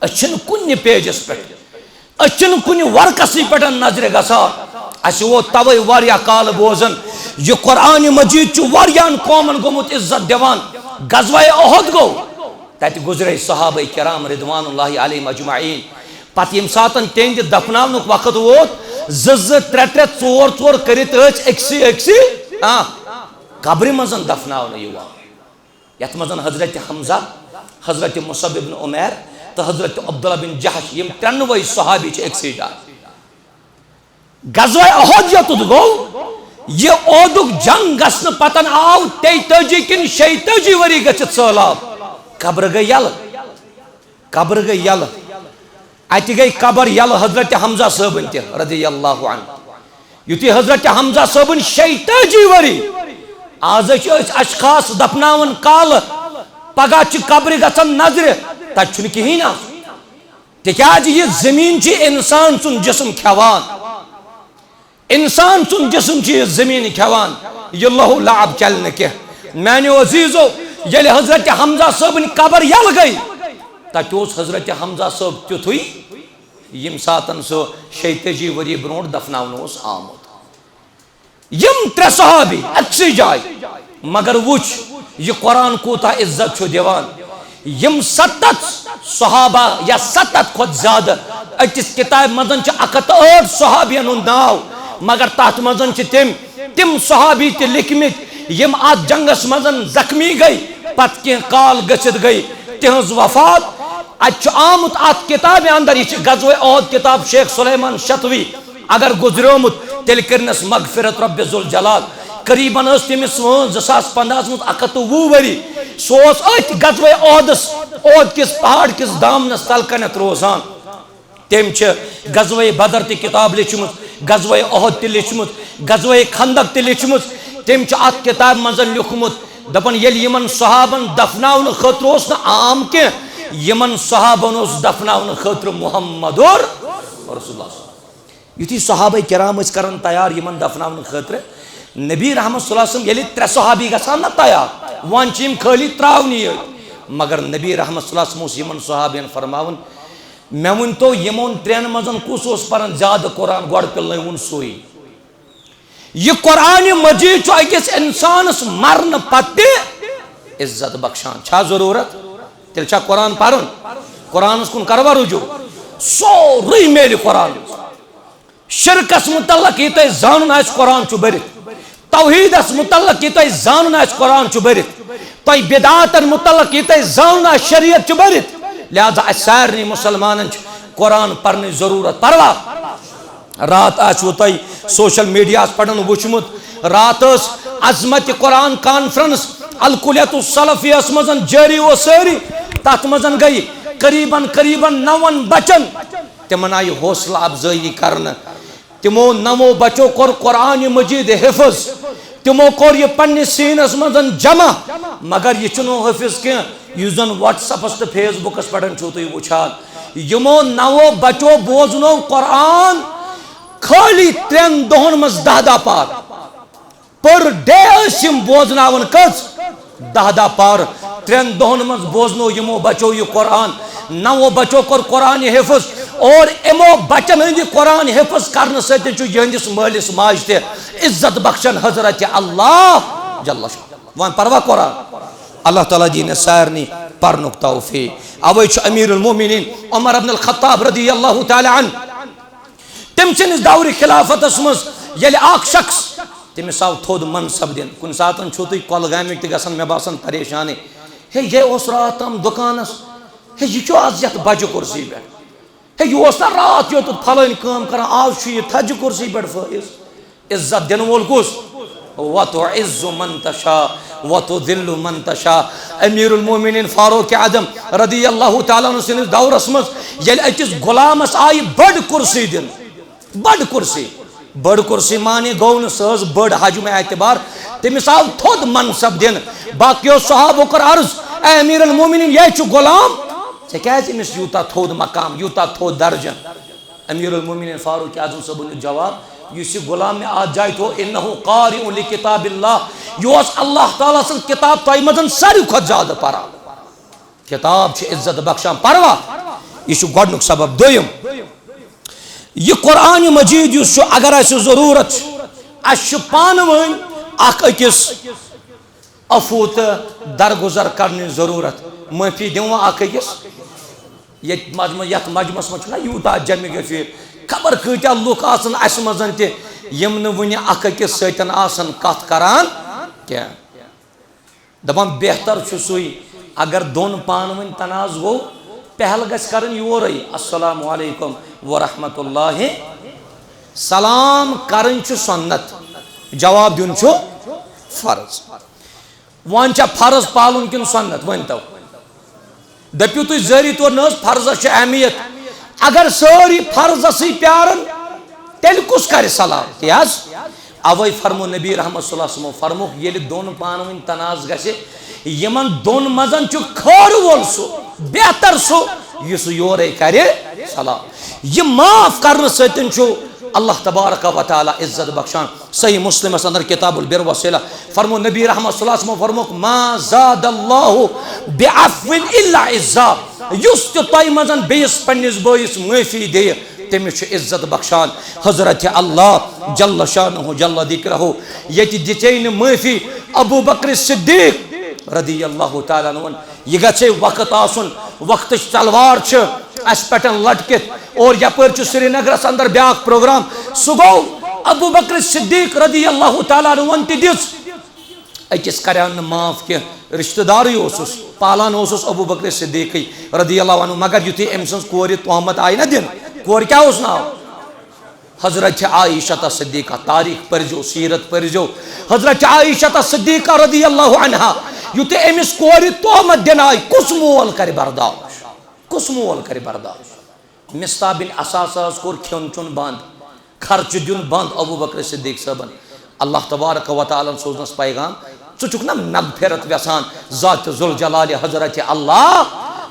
أسۍ چھِنہٕ کُنہِ پیجس پٮ۪ٹھ، أسۍ چھِنہٕ کُنہِ ورقسٕے پٮ۪ٹھ نظرِ گژھان۔ اَسہِ ووت توے واریاہ کالہٕ بوزان، یہِ قرآن مجید چھُ واریاہن قومن گوٚمُت عزت دِوان۔ غزوہ احد گوٚو، تَتہِ گُزرے صحابہ کرام رضوان اللہ علیہم اجمعین۔ پتہٕ ییٚمہِ ساتن تِہنٛدِ دفناونُک وقت ووت، زٕ زٕ، ترٛےٚ ترٛےٚ، ژور ژور کٔرِتھ ٲسۍ أکسٕے أکسٕے، آ، قبرِ منٛز دفناونہٕ یِوان۔ یتھ منٛز حضرت حمزہ، حضرت مصعب ابن عمیر تہٕ حضرت عبداللہ بن جحش، یِم ترٛٮ۪نوَے صحابی چھِ أکسٕے جایہِ۔ غزوہ احد یوٚتُتھ گوٚو، یہِ احدُک جنگ گژھنہٕ پتن آو تیتٲجی کِنہٕ شیتٲجی ؤری گٔژھِتھ سہلاب۔ قبرٕ گٔے یلہٕ، قبرٕ گٔے یلہٕ۔ اتہِ گٔے قبر یلہٕ حضرت حمزہ صٲبٕنۍ تہِ رضی اللہ عنہ۔ یُتھُے حضرت حمزہ صٲبٕنۍ شیتٲجی ؤری، آز چھِ أسۍ اشخاص دفناوان کالہٕ، پگاہ چھِ قبرِ گژھان نظرِ، تتہِ چھُنہٕ کِہیٖنۍ آسان۔ تِکیازِ یہِ زٔمیٖن چھِ انسان سُنٛد جسم کھٮ۪وان، انسان سُنٛد جسم چھِ یہِ زٔمیٖن کھٮ۪وان، یہِ لہو لعب چلہِ نہٕ کینٛہہ۔ میانیو عزیزو، ییٚلہِ حضرت حمزہ صٲبٕنۍ قبر یلہٕ گٔے، تتہِ اوس حضرت حمزہ صٲب تیُتھُے، ییٚمہِ ساتن سُہ شیتٲجی ؤری برونٛٹھ دفناونہٕ اوس آمُت۔ یِم ترٛےٚ صحابی أکسٕے جایہِ، مگر وٕچھ، یہِ قرآن کوٗتاہ عزت چھُ دِوان۔ یِم ستتھ صحابہ یا ستتھ کھۄتہٕ زیادٕ، أکِس کِتابہِ منٛز چھِ اَکھ ہَتھ تہٕ ٲٹھ صحابین ہُنٛد ناو، مگر تَتھ منٛز چھِ تِم، تِم صحابی تہِ لیکھمٕتۍ، یِم اَتھ جنگس منٛز زخمی گٔے، پتہٕ کینٛہہ کال گٔژھِتھ گٔے تِہنٛز وفات۔ اَتہِ چھُ آمُت اَتھ کِتابہِ اندر، یہِ چھِ غزوہ احد کِتاب شیخ سلیمان شتوی، اگر گُزریومُت، تیٚلہِ کٔرنَس مغفرت رب ذوالجلال۔ قریباً ٲس تٔمِس وٲنٛس زٕ ساس پنٛداہَس منٛز اَکھ ہَتھ تہٕ وُہ ؤری۔ سُہ اوس أتھۍ غزوہ احدس، احد کِس پہاڑ کِس دامنس تل کنتھ روزان۔ تٔمۍ چھِ غزوہ بدر تہِ کِتاب لیچھمٕژ، غزوہ احد تہِ لیچھمٕژ، غزوہ خندق تہِ لیچھمٕژ۔ تٔمۍ چھُ اَتھ کِتابہِ منٛز لیوٚکھمُت، دَپان، ییٚلہِ یِمن صحابن دفناونہٕ خٲطرٕ اوس نہٕ عام کینٛہہ، یِمن صحابن اوس دفناونہٕ خٲطرٕ محمد رسول اللہ۔ یُتھُے صحابہ کرام ٲسۍ کران تیار یِمن دفناونہٕ خٲطرٕ، نبی رحمت صلی اللہ علیہ وسلم ییٚلہِ ترٛےٚ صحابی گژھان نہ تیار، وۄنۍ چھِ یِم خٲلی ترٛاونی یٲتۍ، مگر نبی رحمت صلی اللہ علیہ وسلم اوس یِمن صحابین فرماوان، مےٚ ؤنۍ تو، یِمن ترٛٮ۪ن منٛز کُس اوس پران زیادٕ قرآن؟ گۄڈٕ پِلنٲوُن سُے۔ یہِ قرآن مجید چھُ أکِس اِنسانَس مرنہٕ پتہٕ تہِ عزت بخشان۔ چھا ضروٗرت؟ تیٚلہِ چھا قرآن پرُن؟ قرآنَس کُن کروا رجوع؟ سورُے میلہِ قرآنَس۔ شرکس متعلق یہِ تۄہہِ زانُن آسہِ، قرآن چھُ بٔرِتھ۔ توحیدس متعلق یہِ تۄہہِ زانُن آسہِ، قرآن چھُ بٔرِتھ۔ تۄہہِ بدعاتن متعلق یہِ تۄہہِ زانُن آسہِ، شریعت چھُ بٔرِتھ۔ لہذا اسہِ سارنٕے مسلمانن چھُ قرآن پرنٕچ ضروٗرت۔ پروا؟ راتھ آسِوٕ تۄہہِ سوشل میڈیاہس پٮ۪ٹھ وُچھمُت، راتھ ٲس عظمت قرآن کانفرنس الکلیت السلفیہس منٛز جٲری اوس سٲری۔ تتھ منٛز گٔے قریباً، قریباً نون بچن، تِمن آیہِ حوصلہٕ افزٲیی کرنہٕ۔ تِمو نَوو بچو کوٚر قرآن مجید حفظ۔ تِمو کوٚر یہِ پننِس سیٖنس منٛز جمع، مگر یہِ چھُنہٕ حٲفظ کینٛہہ یُس زن WhatsApp-س تہٕ Facebook-س پٮ۪ٹھ چھِو تُہۍ وٕچھان۔ یِمو نَوو بچو بوزنو قرآن خٲلی ترٛٮ۪ن دۄہن منٛز دَہ دَہ پار۔ Per day ٲسۍ یِم بوزناوان کٔژ؟ دَہ دَہ پار۔ ترٛٮ۪ن دۄہن منٛز بوزنو یِمو بچو یہِ قرآن۔ نَوو بچو کوٚر قرآن حفظ۔ اور یِمو بچن ہٕنٛدِ قرآن حفظ کرنہٕ سۭتۍ چھُ یِہنٛدِس مٲلِس ماجہِ تہِ عزت بخشان حضرت اللہ جل شانہ۔ وۄنۍ پروا قرآن؟ اللہ تعالیٰ دِیِن اَسہِ سارنٕے پرنُک توفیق۔ اوے چھُ امیر المومنین عمر ابن الخطاب رضی اللہ تعالیٰ عنہ، تٔمۍ سٕنٛدِس دورِ خلافتس منٛز ییٚلہِ اکھ شخص، تٔمِس آو تھوٚد منصب دِنہٕ۔ کُنہِ ساتن چھُو تُہۍ کۄلگامِکۍ تہِ گژھان، مےٚ باسان، پریشانٕے۔ ہے، یہِ اوس راتھ تام دُکانس، ہے، یہِ کیٛاہ آز یتھ بجہِ کُرسی پٮ۪ٹھ؟ ہے، یہِ اوس نہ راتھ یوتُتھ پھلٲنۍ کٲم کران، آز چھُ یہِ تھجہِ کُرسی پٮ۪ٹھ فٲیض۔ عزت دِنہٕ وول کُس؟ وَتُعِزُّ مَن تَشَاءُ وَتُذِلُّ مَن تَشَاءُ۔ امیر المومنین فاروق اعظم رضی اللہ تعالیٰ عنہ سٕنٛدِس دورس منٛز ییٚلہِ أکِس غلامس آیہِ بٔڑ کُرسی دِنہٕ، بٔڑ کُرسی، بٔڑ کُرسی معنی گوٚو نہٕ سۄ ٲس بٔڑ حجم اعتبار، تٔمِس آو تھوٚد منصب دِنہٕ۔ باقیو صحابو کوٚر عرض، اے امیر المومنین، یہِ ہے چھُ غلام، ژےٚ کیٛازِ أمِس یوٗتاہ تھوٚد مقام، یوٗتاہ تھوٚد درجہٕ؟ امیر المومنین فاروق اعظم صٲبُن دیُت جواب، یُس یہِ غلام مےٚ اتھ جایہِ تھوٚو، انہ قارئ لکتاب اللہ، یہِ اوس اللہ تعالیٰ سٕنٛز کتاب تۄہہِ منٛز ساروی کھۄتہٕ زیادٕ پران۔ کتاب چھِ عزت بخشان، پروا؟ یہِ چھُ گۄڈنیُک سبب۔ دوٚیِم، یہِ قرآن مجید یُس چھُ، اگر اَسہِ ضروٗرت چھِ، اَسہِ چھُ پانہٕ ؤنۍ اکھ أکِس عفو تہٕ درگزر کرنٕچ ضروٗرت۔ معٲفی دِمو اکھ أکِس۔ ییٚتہِ مجمع-، یتھ مجمعس منٛز چھُنہ یوٗتاہ جمع گژھِ، خبر کۭتیاہ لُکھ آسن اسہِ منٛز تہِ، یِم نہٕ وُنہِ اکھ أکِس سۭتۍ آسن کتھ کران کینٛہہ۔ دپان بہتر چھُ سُے، اگر دۄن پانہٕ ؤنۍ تنازٕ گوٚو، پہل گژھِ کرٕنۍ یورے، السلام علیکم ورحمۃ اللہ۔ سلام کرٕنۍ چھُ سنت، جواب دیُن چھُ فرض۔ وۄنۍ چھا فرض پالُن کِنہٕ سنت؟ ؤنۍ تو۔ دٔپِو تُہۍ ذٲری طور نہ حظ، فرضس چھِ اہمیت۔ اگر سٲری فرضسٕے پیارن، تیٚلہِ کُس کرِ سلام؟ تی حظ۔ اوے فرمو نبی رحمت صلی اللہ علیہ وسلمو فرمووُکھ، ییٚلہِ دۄن پانہٕ ؤنۍ تنازٕ گژھِ، یِمن دۄن منٛز چھُ خٲرٕ وول سُہ، بہتر سُہ، یُس یورے کرِ سلام۔ یہِ معاف کرنہٕ سۭتۍ چھُ اللہ تبارک و تعالیٰ عزت بخشان۔ صحیح مسلمس اندر کتاب البر والصلہ فرمو نبی رحمت صلی اللہ علیہ وسلم فرموک، ما زاد اللہ بعفو الا عزا۔ یُس تہِ تۄہہِ منٛز بیٚیِس پننِس بٲیِس معٲفی دِیہِ، تٔمِس چھُ عزت بخشان حضرت اللہ جل شانہ جل ذکرہ۔ ییٚتہِ دِژے نہٕ معٲفی ابو بکر صدیق رضی اللہ تعالیٰ عنہ۔ یہ گژھِ وقت آسُن، وقتٕچ تلوار چھِ اسہِ پٮ۪ٹھ لٹکِتھ۔ اور یپٲرۍ چھُ سرینگرس اندر بیاکھ پروگرام، سُہ گوٚو ابو بکر صدیق رضی اللہ تعالیٰ عنہ تہِ دِژ۔ أکِس کریٛاو نہٕ معاف کینٛہہ، رشتہٕ دارٕے اوسُس، پالان اوسُس ابو بکر صدیقٕے رضی اللہ عنہ، مگر یُتھُے أمۍ سٕنٛز کورِ تہمت آیہِ نہ دِنہٕ، کورِ کیٛاہ اوس ناو؟ حضرت عائشہ صدیقہ، تاریخ پٔرزیو، سیرت پٔرزیو۔ حضرت عائشہ صدیقہ رضی اللہ عنہا، یُتھُے أمِس کورِ تہمت دِنہٕ آیہِ، کُس مول کرِ برداش؟ کُس مول کرِ برداش؟ مصطح بن اثاثہ کوٚر کھیوٚن چیوٚن بنٛد، خرچہٕ دیُن بنٛد ابو بکر صدیق صٲبن۔ اللہ تبارک و تعالیٰ ہن سوزنس پیغام، ژٕ چھُکھ نہ مغفرت یژھان ذات ذوالجلال حضرت اللہ؟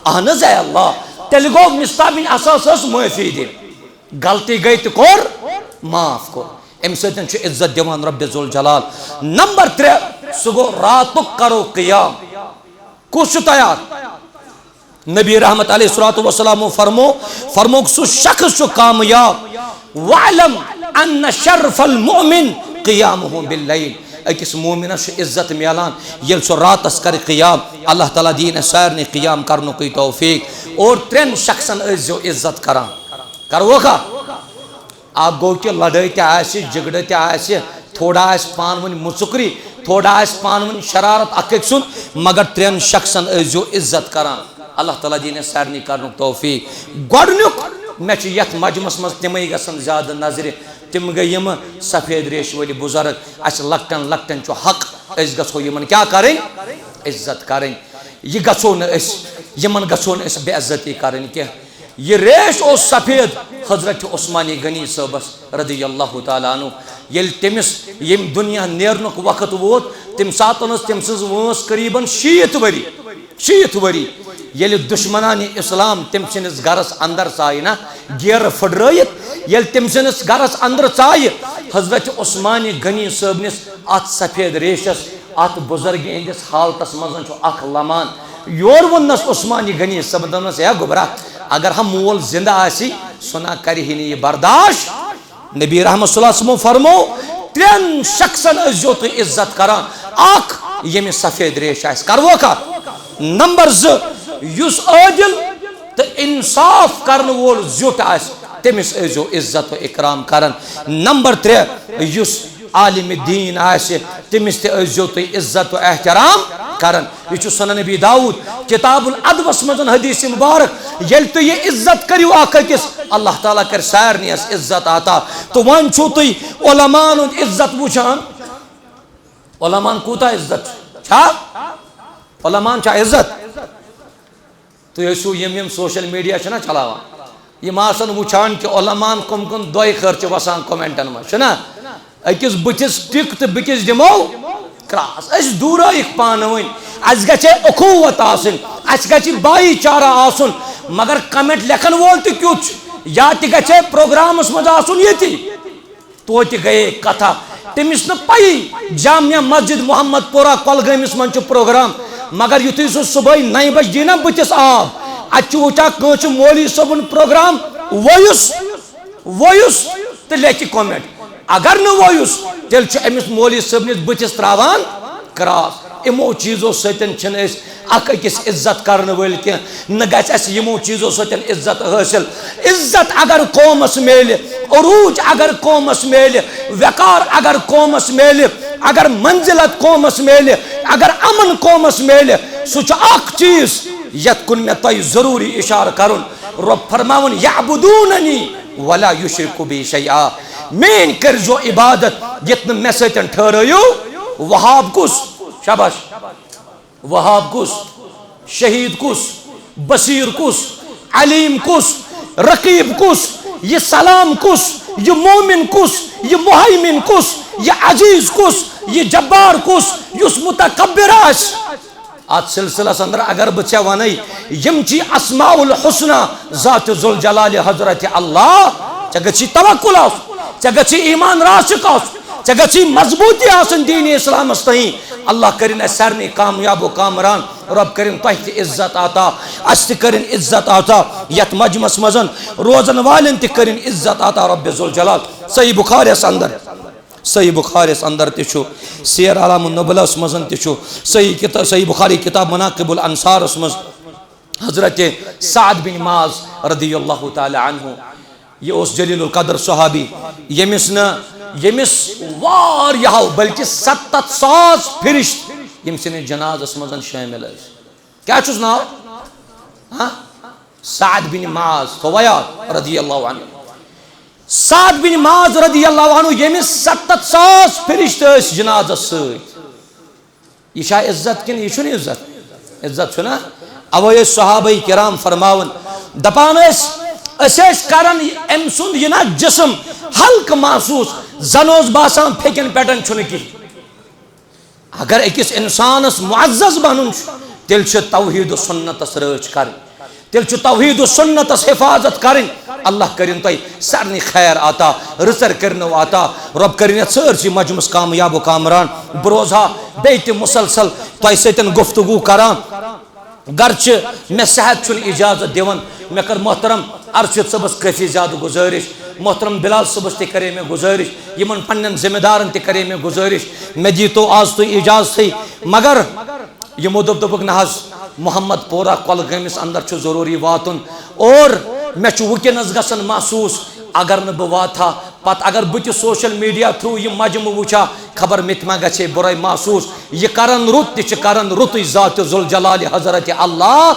اہن حظ اے اللہ۔ تیٚلہِ گوٚو مصطح بن اثاثہ ٲس معٲفی دِنۍ، غلطی گٔے تہٕ کوٚر معاف کوٚر۔ امہِ سۭتۍ چھُ عزت دِوان رب ذوالجلال۔ نمبر ترٛےٚ، سُہ گوٚو راتُک کرو قیام۔ کُس چھُ تیار؟ نبی رحمت علیہ الصلوۃ والسلام فرمو، فرموک سُہ شخص چھُ کامیاب۔ وَاعْلَمْ أَنَّ شَرَفَ الْمُؤْمِنِ قِيَامُهُ بِاللَّيْلِ۔ أکِس مومنس چھُ عزت میلان ییٚلہِ سُہ راتس کرِ قیام۔ اللہ تعالیٰ دِیِن اَسہِ سارنٕے قیام کرنُکُے توفیق۔ اور ترٛٮ۪ن شخصن ٲسۍزیو عزت کران۔ کروکھا؟ اکھ گوٚو کہِ لڑٲے تہِ آسہِ، جھگڑٕ تہِ آسہِ، تھوڑا آسہِ پانہٕ ؤنۍ مُژُکری، تھوڑا آسہِ پانہٕ ؤنۍ شرارت اکھ أکۍ سُنٛد، مگر ترٛٮ۪ن شخصن ٲسۍزیو عزت کران۔ اللہ تعالیٰ دِیِن اَسہِ سارنٕے کرنُک توفیق۔ گۄڈٕنیُک، مےٚ چھُ یتھ مجمس منٛز تِمے گژھن زیادٕ نظرِ، تِم گٔے یِم سفید ریشہِ وٲلۍ بُزرگ۔ اسہِ لۄکٹٮ۪ن لۄکٹٮ۪ن چھُ حق، أسۍ گژھو یِمن کیٛاہ کرٕنۍ؟ عزت کرٕنۍ۔ یہِ گژھو نہٕ أسۍ، یِمن گژھو نہٕ أسۍ بے عزتی کرٕنۍ کینٛہہ۔ یہِ ریش اوس سفید حضرت عثمانِ غنی صٲبس رضی اللہ تعالیٰ عنہ۔ ییٚلہِ تٔمِس ییٚمہِ دُنیا نیرنُک وقت ووت، تَمہِ ساتہٕ ٲس تٔمۍ سٕنٛز وٲنٛس قریباً شیٖتھ ؤری، شیٖتھ ؤری۔ ییٚلہِ دُشمنانِ اسلام تٔمۍ سٕنٛدِس گرس اندر ژایہِ نا، گیرٕ پھٕٹرٲیِتھ، ییٚلہِ تٔمۍ سٕنٛدِس گرس اندر ژایہِ، حضرت عثمانِ غنی صٲبنِس اتھ سفید ریشس، اتھ بُزرگہِ ہٕنٛدِس حالتس منٛز چھُ اکھ لمان۔ یور ووٚننس عثمانِ غنی صٲبن، دوٚپنس، "ہے گوٚبرا، اگر ہا مول زندٕ آسی، سُہ نا کرِ ہے نہٕ یہِ برداشت۔" نبی رحمت صلی اللہ علیہ وسلم فرمو، ترٛٮ۪ن شخصن ٲسۍزیو تُہۍ عزت کران۔ اکھ، ییٚمِس سفید ریش آسہِ، کروکھا؟ نمبر زٕ، یُس عٲدل تہٕ انصاف کرن وول زیُٹھ آسہِ، تٔمِس ٲسۍزیو عزت و اکرام کران۔ نمبر ترٛےٚ، یُس عالم دین آسہِ، تٔمِس تہِ ٲسۍزیو تُہۍ عزت و احترام کران۔ یہِ چھُ سنن ابی داؤد، کتاب الادبس منٛز حدیث مبارک۔ ییٚلہِ تُہۍ یہِ عزت کٔرِو اکھ أکِس، اللہ تعالیٰ کرِ سارنٕے یَس عزت عطا۔ تہٕ وۄنۍ چھُو تُہۍ علماءن ہُنٛد عزت وٕچھان، علماءن کوٗتاہ عزت چھُ؟ چھا؟ علماءن چھا عزت؟ تُہۍ ٲسِو یِم یِم سوشل میڈیا چھِنہ چلاوان، یِم آسن وٕچھان کہِ علماءن کٕم کٕم دۄے خٲر چھِ وسان کمنٹن منٛز، چھُنہ؟ أکِس بٕتھِس ٹِک تہٕ بیٚکِس دِمو کراس۔ أسۍ دوٗرٲیِکھ پانہٕ ؤنۍ، اَسہِ گژھِ اخوت آسٕنۍ، اَسہِ گژھِ بھایی چارہ آسُن، مگر کمنٹ لیکھن وول تہِ کیُتھ چھُ؟ یا تہِ گژھِ پروگرامس منٛز آسُن ییٚتی۔ توتہِ گٔیے کتھا، تٔمِس نہٕ پَیی جامع مسجد محمد پورہ کۄلگٲمِس منٛز چھُ پروگرام، مگر یُتھُے سُہ صُبحٲے نَیہِ بجہِ دی نا بٕتھِس آب، اَتہِ چھُ وٕچھان کٲنٛسہِ مولوی صٲبُن پروگرام وویُس، وویُس تہٕ لیکھِ کمنٹ۔ اگر نہٕ وویُس، تیٚلہِ چھُ أمِس مولوی صٲبنِس بٕتھِس ترٛاوان کراس۔ یِمو چیٖزو سۭتۍ چھِنہٕ أسۍ اکھ أکِس عزت کرنہٕ وٲلۍ کینٛہہ، نہ گژھِ اَسہِ یِمو چیٖزو سۭتۍ عزت حٲصِل۔ عزت اگر قومس میلہِ، عروج اگر قومس میلہِ، وقار اگر قومس میلہِ، اگر منزلت قومس میلہِ، اگر امن قومس میلہِ، سُہ چھُ اکھ چیٖز یتھ کُن مےٚ تۄہہِ ضروٗری اشارٕ کرُن۔ رۄب فرماوُن، "یعبدوننی ولا یشرکو بی شیئا"، میٲنۍ کٔرزیو عبادت، یتھ نہٕ مےٚ سۭتۍ ٹھہرٲیِو وہاب کُس؟ شاباش۔ وہاب کُس؟ شہید کُس؟ بصیر کُس؟ علیم کُس؟ رقیب کُس؟ یہِ سلام کُس؟ یہِ مومن کُس؟ یہِ مہیمن کُس؟ یہِ عزیز کُس؟ یہِ جبار کُس؟ یُس متکبر آسہِ۔ اتھ سلسلس اندر اگر بہٕ ژےٚ ونَے، یِم چی اسماء الحسنی ذات ذوالجلال حضرت اللہ، ژےٚ گژھی توکل آسُن، ژےٚ گژھی ایمان راسخ آسُن، ژےٚ گژھی مضبوٗطی آسٕنۍ دین اسلامس تہٕ۔ اللہ کٔرِن اسہِ سارنٕے کامیاب و کامران۔ رۄب کٔرِن تۄہہِ تہِ عزت عطا، اسہِ تہِ کٔرِن عزت عطا یتھ مجمس منٛز روزن والٮ۪ن تہِ کٔرِن عزت عطا رب ذوالجلال۔ صحیح بخاریس اندر صحیح بخاریس اندر تہِ چھُ، سیر اعلام النبلس منٛز تہِ چھُ، صحیح کتا-، صحیح بخاری کتاب مناقب الانصارس منٛز حضرت سعد بن معاذ رضی اللہ تعالی عنہ، یہِ اوس جلیل القدر صحابی، ییٚمِس نہٕ، ییٚمِس واریاہو بلکہِ ستتھ ساس فرشت ییٚمۍ سٕنٛدِس جنازس منٛز شٲمِل ٲسۍ۔ کیٛاہ چھُس ناو؟ ہاں؟ سعد بن معاذ، تھووا یاد؟ رضی اللہ عنہ۔ سعد بن معاذ رضی اللہ عنہ، ییٚمِس ستتھ ساس فرشتہٕ ٲسۍ جنازس سۭتۍ۔ یہِ چھا عزت کِنہٕ یہِ چھُنہٕ عزت؟ عزت چھُنہ؟ اوے ٲسۍ صحابہ کرام فرماوان، دپان ٲسۍ، أسۍ ٲسۍ کران أمۍ سُنٛد یہِ نہ جسم ہلکہٕ محسوس، زن اوس باسان پھیٚکٮ۪ن پٮ۪ٹھ چھُنہٕ کِہیٖنۍ۔ اگر أکِس انسانس معزز بنُن چھُ، تیٚلہِ چھِ توحید و سنتس رٲچھ کرٕنۍ، تیٚلہِ چھُ توحید و سنتس حفاظت کرٕنۍ۔ اللہ کٔرِن تۄہہِ سارنٕے خیر عطا، رٕژر کٔرِنو عطا، رۄب کٔرِن یتھ سٲرسٕے مجمس کامیاب و کامران۔ بہٕ روزٕ ہا بیٚیہِ تہِ مسلسل تۄہہِ سۭتۍ گفتگو کران۔ گرچہ مےٚ صحت چھُنہٕ اجازت دِوان، مےٚ کٔر محترم ارشد صٲبس کٲفی زیادٕ گُزٲرِش، محترم بلال صٲبس تہِ کرے مےٚ گُزٲرِش، یِمن پننٮ۪ن ذمہ دارن تہِ کرے مےٚ گُزٲرِش، مےٚ دیٖتو آز تُہۍ اجازتھٕے۔ مگر یِمو دوٚپ، دوٚپُکھ، نہ حظ، محمد پورہ کۄلگٲمِس اندر چھُ ضروٗری واتُن، اور مےٚ چھُ وٕنکیٚنس گژھان محسوٗس، اگر نہٕ بہٕ واتہٕ ہا، پتہٕ اگر بہٕ تہِ سوشل میڈیا تھرو یہِ مجمہٕ وٕچھِ ہا، خبر مےٚ تہِ ما گژھِ ہے بُرے محسوٗس۔ یہِ کرن رُت تہِ چھِ کرن رُتُے ذات ذوالجلال حضرت اللہ۔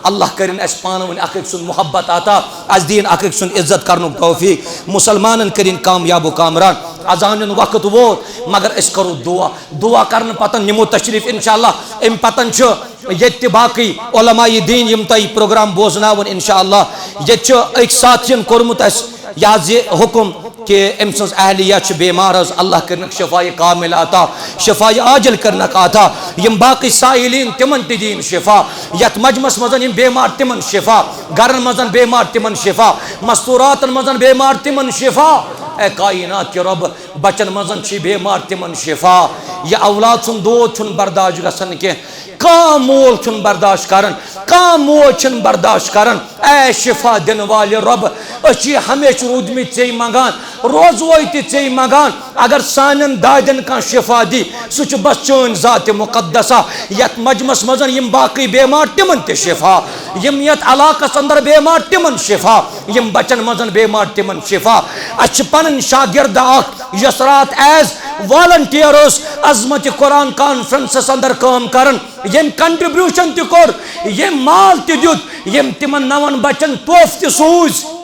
اللہ کٔرِن اَسہِ پانہٕ ؤنۍ اکھ أکۍ سُنٛد محبت عطا، اَسہِ دِیِن اکھ أکۍ سُنٛد عزت کرنُک توفیق، مُسلمانن کٔرِن کامیاب و کامران۔ اذان ہُنٛد وقت ووت، مگر أسۍ کرو دُعا۔ دُعا کرنہٕ پتہٕ نِمو تشریٖف انشاءاللہ۔ اَمہِ پتہٕ چھُ ییٚتہِ تہِ باقٕے علماء دین یِم تۄہہِ پروگرام بوزناوَن انشاءاللہ۔ ییٚتہِ چھُ أکۍ ساتھین کوٚرمُت اَسہِ یہِ حظ یہِ حُکم کہِ أمۍ سٕنٛز اہلیہ چھِ بیمار حظ، اللہ کٔرنَکھ شفایہِ کامل عطا، شفایہِ عاجل کٔرنَکھ عطا۔ یِم باقٕے سائلین تِمن تہِ دِیِن شفا، یَتھ مجمس منٛز یِم بیمار تِمن شفا، گرن منٛز بیمار تِمن شفا، مستوراتن منٛز بیمار تِمن شفا۔ اے کائنات کہِ رۄب، بچن منٛز چھِ بیمار تِمن شفا۔ یہِ اولاد سُنٛد دود چھُنہٕ برداشت گژھان کینٛہہ۔ کانٛہہ مول چھُنہٕ برداشت کران، کانٛہہ موج چھِنہٕ برداشت کران۔ اے شفا دِنہٕ والہِ رۄب، أسۍ چھِ ہمیشہٕ روٗدمٕتۍ ژےٚ منٛگان، روزوے تہِ ژےٚ منٛگان۔ اگر سانٮ۪ن دادٮ۪ن کانٛہہ شفا دی، سُہ چھُ بس چٲنۍ ذات مقدسہ۔ یتھ مجمس منٛز یِم باقٕے بیمار، تِمن تہِ شفا۔ یِم یتھ علاقس اندر بیمار، تِمن شفا۔ یِم بچن منٛز بیمار، تِمن شفا۔ اسہِ چھِ پنٕنۍ شاگرد اکھ، یۄس راتھ as volunteer ٲس عظمت قرآن کانفرنسس اندر کٲم کران۔ ییٚمۍ contribution تہِ کوٚر، ییٚمۍ مال تہِ دیُت، ییٚمۍ تِمن نون بچن تحفہٕ تہِ سوٗزۍ۔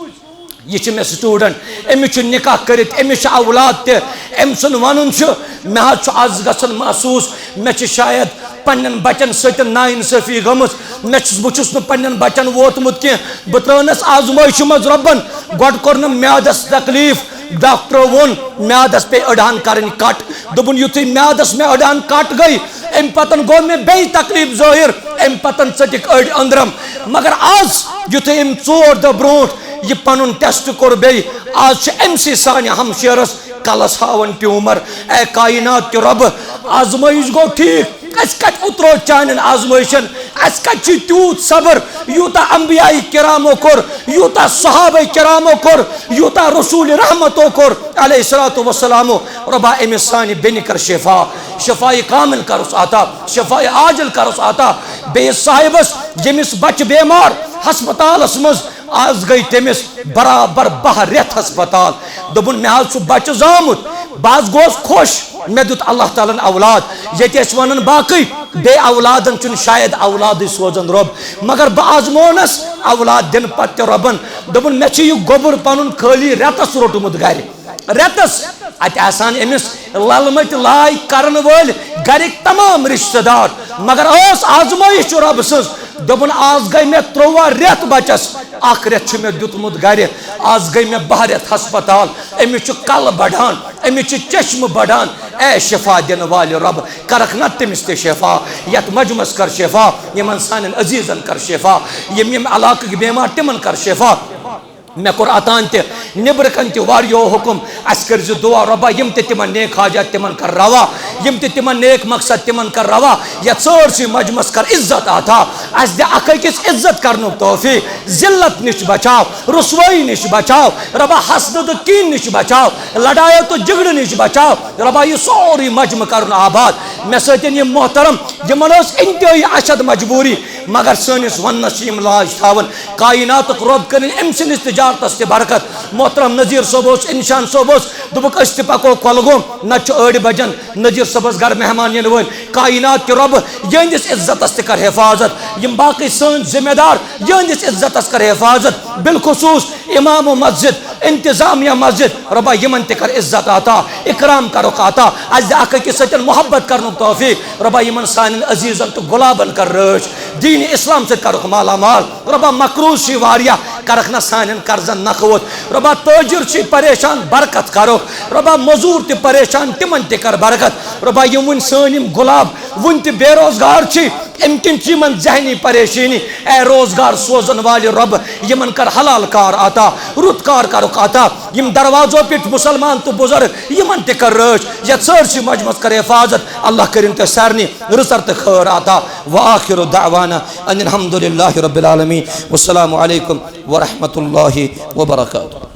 یہِ چھِ مےٚ student، أمِس چھُ نکاح کٔرِتھ، أمِس چھُ اولاد تہِ، أمۍ سُنٛد وَنُن چھُ، مےٚ حظ چھُ آز گژھان محسوٗس، مےٚ چھِ شاید پننٮ۪ن بچن سۭتۍ ناانصٲفی گٔمٕژ، مےٚ چھُس، بہٕ چھُس نہٕ پننٮ۪ن بچن ووتمُت کینٛہہ، بہٕ ترٛٲونس آزمٲیشہِ منٛز رۄبن۔ گۄڈٕ کوٚرنم میادس تکلیف، ڈاکٹرو ووٚن میادس پیٚیہِ أڑہان کرٕنۍ cut۔ دوٚپُن، یُتھُے میادس مےٚ أڑہان cut گٔے، اَمہِ پتن گوٚو مےٚ بیٚیہِ تکلیف ظٲہِر، اَمہِ پتن ژٔٹِکھ أڑۍ أنٛدرم۔ مگر آز، یُتھُے أمۍ ژور دۄہ برونٛٹھ یہِ پنُن test کوٚر بیٚیہِ، آز چھِ أمۍ سٕے سانہِ ہمشیرس کلس ہاوان tumor۔ اے کائنات کہِ رۄبہٕ، آزمٲیش گوٚو ٹھیٖک، أسۍ کتہِ اُترو چانٮ۪ن آزمٲیشن؟ اَسہِ کتہِ چھُ تیوٗت صبر، یوٗتاہ انبیاء کرامو کوٚر، یوٗتاہ صحابہ کرامو کوٚر، یوٗتاہ رسول رحمتو کوٚر، علیہ الصلوۃ والسلامو؟ رۄبا، أمِس سانہِ بیٚنہِ کر شفا، شفایہِ کامل کرُس عطا، شفایہِ عاجل کرُس عطا۔ بیٚیِس صاحبس، ییٚمِس بچہِ بیمار ہسپتالس منٛز، آز گٔے تٔمِس برابر باہ رٮ۪تھ ہسپتال۔ دوٚپُن، مےٚ حظ چھُ بچہٕ زامُت، بہٕ حظ گوس خۄش، مےٚ دیُت اللہ تعالیٰ ہن اولاد۔ ییٚتہِ ٲسۍ ونان باقٕے، بے اولادن چھُنہٕ شاید اولادٕے سوزان رۄب، مگر بہٕ آزمونس اولاد دِنہٕ پتہٕ تہِ رۄبن۔ دوٚپُن، مےٚ چھُ یہِ گوٚبُر پنُن خٲلی رٮ۪تس روٚٹمُت گرِ۔ رٮ۪تس۔ اتہِ آسان أمِس للمٕتۍ لاے کرن وٲلۍ گرِکۍ تمام رشتہٕ دار، مگر ٲس آزمٲیش چھُ رۄبہٕ سٕنٛز۔ دوٚپُن، آز گٔے مےٚ تُرٛواہ رٮ۪تھ بچس، اکھ رٮ۪تھ چھُ مےٚ دیُتمُت گرِ، آز گٔے مےٚ باہ رٮ۪تھ ہسپتال۔ أمِس چھُ کلہٕ بڑان، أمِس چھِ چشمہٕ بڑان۔ اے شفا دِنہٕ والہِ رۄب، کرکھ نہ تٔمِس تہِ شفا، یتھ مجمس کر شفا، یِمن سانٮ۪ن عزیزن کر شفا، یِم یِم علاقٕکۍ بیمار تِمن کر شفا۔ مےٚ کوٚر اوٚتان تہِ، نیٚبرٕ کنہِ تہِ واریاہو حُکُم، اسہِ کٔرۍ زِ دُعا، رۄبا، یِم تہِ تِمن نیک حاجات تِمن کر روا، یِم تہِ تِمن نیک مقصد تِمن کر روا، یتھ سٲرسٕے مجمس کر عزت عطا۔ اسہِ دِ اکھ أکِس عزت کرنُک توفیق، ذلت نِش بچاو، رسوٲیی نِش بچاو، رۄبا، حسد تہٕ کیٖنہٕ نِش بچاو، لڑایو تہٕ جھگڑٕ نِش بچاو، رۄبا، یہِ سورُے مجمہٕ کرُن آباد۔ مےٚ سۭتۍ یِم محترم، یِمن ٲس انتہٲیی اشد مجبوٗری، مگر سٲنِس وننس چھِ یِم لاج تھاوان۔ کائناتُک رۄب کٔرِن أمۍ سٕنٛدِس تجارتس تہِ برکت۔ محترم نذیر صٲب اوس، انشان صٲب اوس، دوٚپُکھ، أسۍ تہِ پکو کۄلگوم، نتہٕ چھُ أڑۍ بجن نذیر صٲبس گرٕ مہمان یِنہٕ وٲلۍ۔ کائنات کہِ رۄبہٕ، یِہنٛدِس عزتس تہِ کر حفاظت۔ یِم باقٕے سٲنۍ ذمہ دار، یِہنٛدِس عزتس کر حفاظت۔ بالخصوص امام و مسجد، انتظامیہ مسجد، رۄبا، یِمن تہِ کر عزت عطا، اکرام کرُکھ عطا، اسہِ دِ اکھ أکِس سۭتۍ محبت کرنُک توفیق۔ رۄبا، یِمن سانٮ۪ن عزیزن تہٕ غلامن کر رٲچھ، دین اسلام سۭتۍ کرُکھ مالا مال۔ رۄبا، مقروض چھِ واریاہ، کرکھ نہ سانٮ۪ن قرضن نکھٕ ووٚتھ۔ رۄبا، تٲجر چھِ پریشان، برکت کرُکھ۔ رۄبا، مزور تہِ پریشان، تِمن تہِ کر برکت۔ رۄبا، یِم وٕنۍ سٲنۍ یِم غلام وٕنۍ تہِ بے روزگار چھِ، امہِ کِنۍ چھِ یِمن ذہنی پریشٲنی۔ اے روزگار سوزن والہِ رۄب، یِمن کر حلال کار عطا، رُت کار کرُکھ عطا۔ یِم دروازو پٮ۪ٹھ مسلمان تہٕ بزرگ، یِمن تہِ کر رٲچھ، یتھ سٲرسٕے مجمس کر حفاظت۔ اللہ کٔرِن تۄہہِ سارنٕے رٕژر تہٕ خٲر عطا۔ وآخر دعوانا ان الحمد للہ رب العالمین۔ والسلام علیکم ورحمۃ اللہ وبرکاتہ۔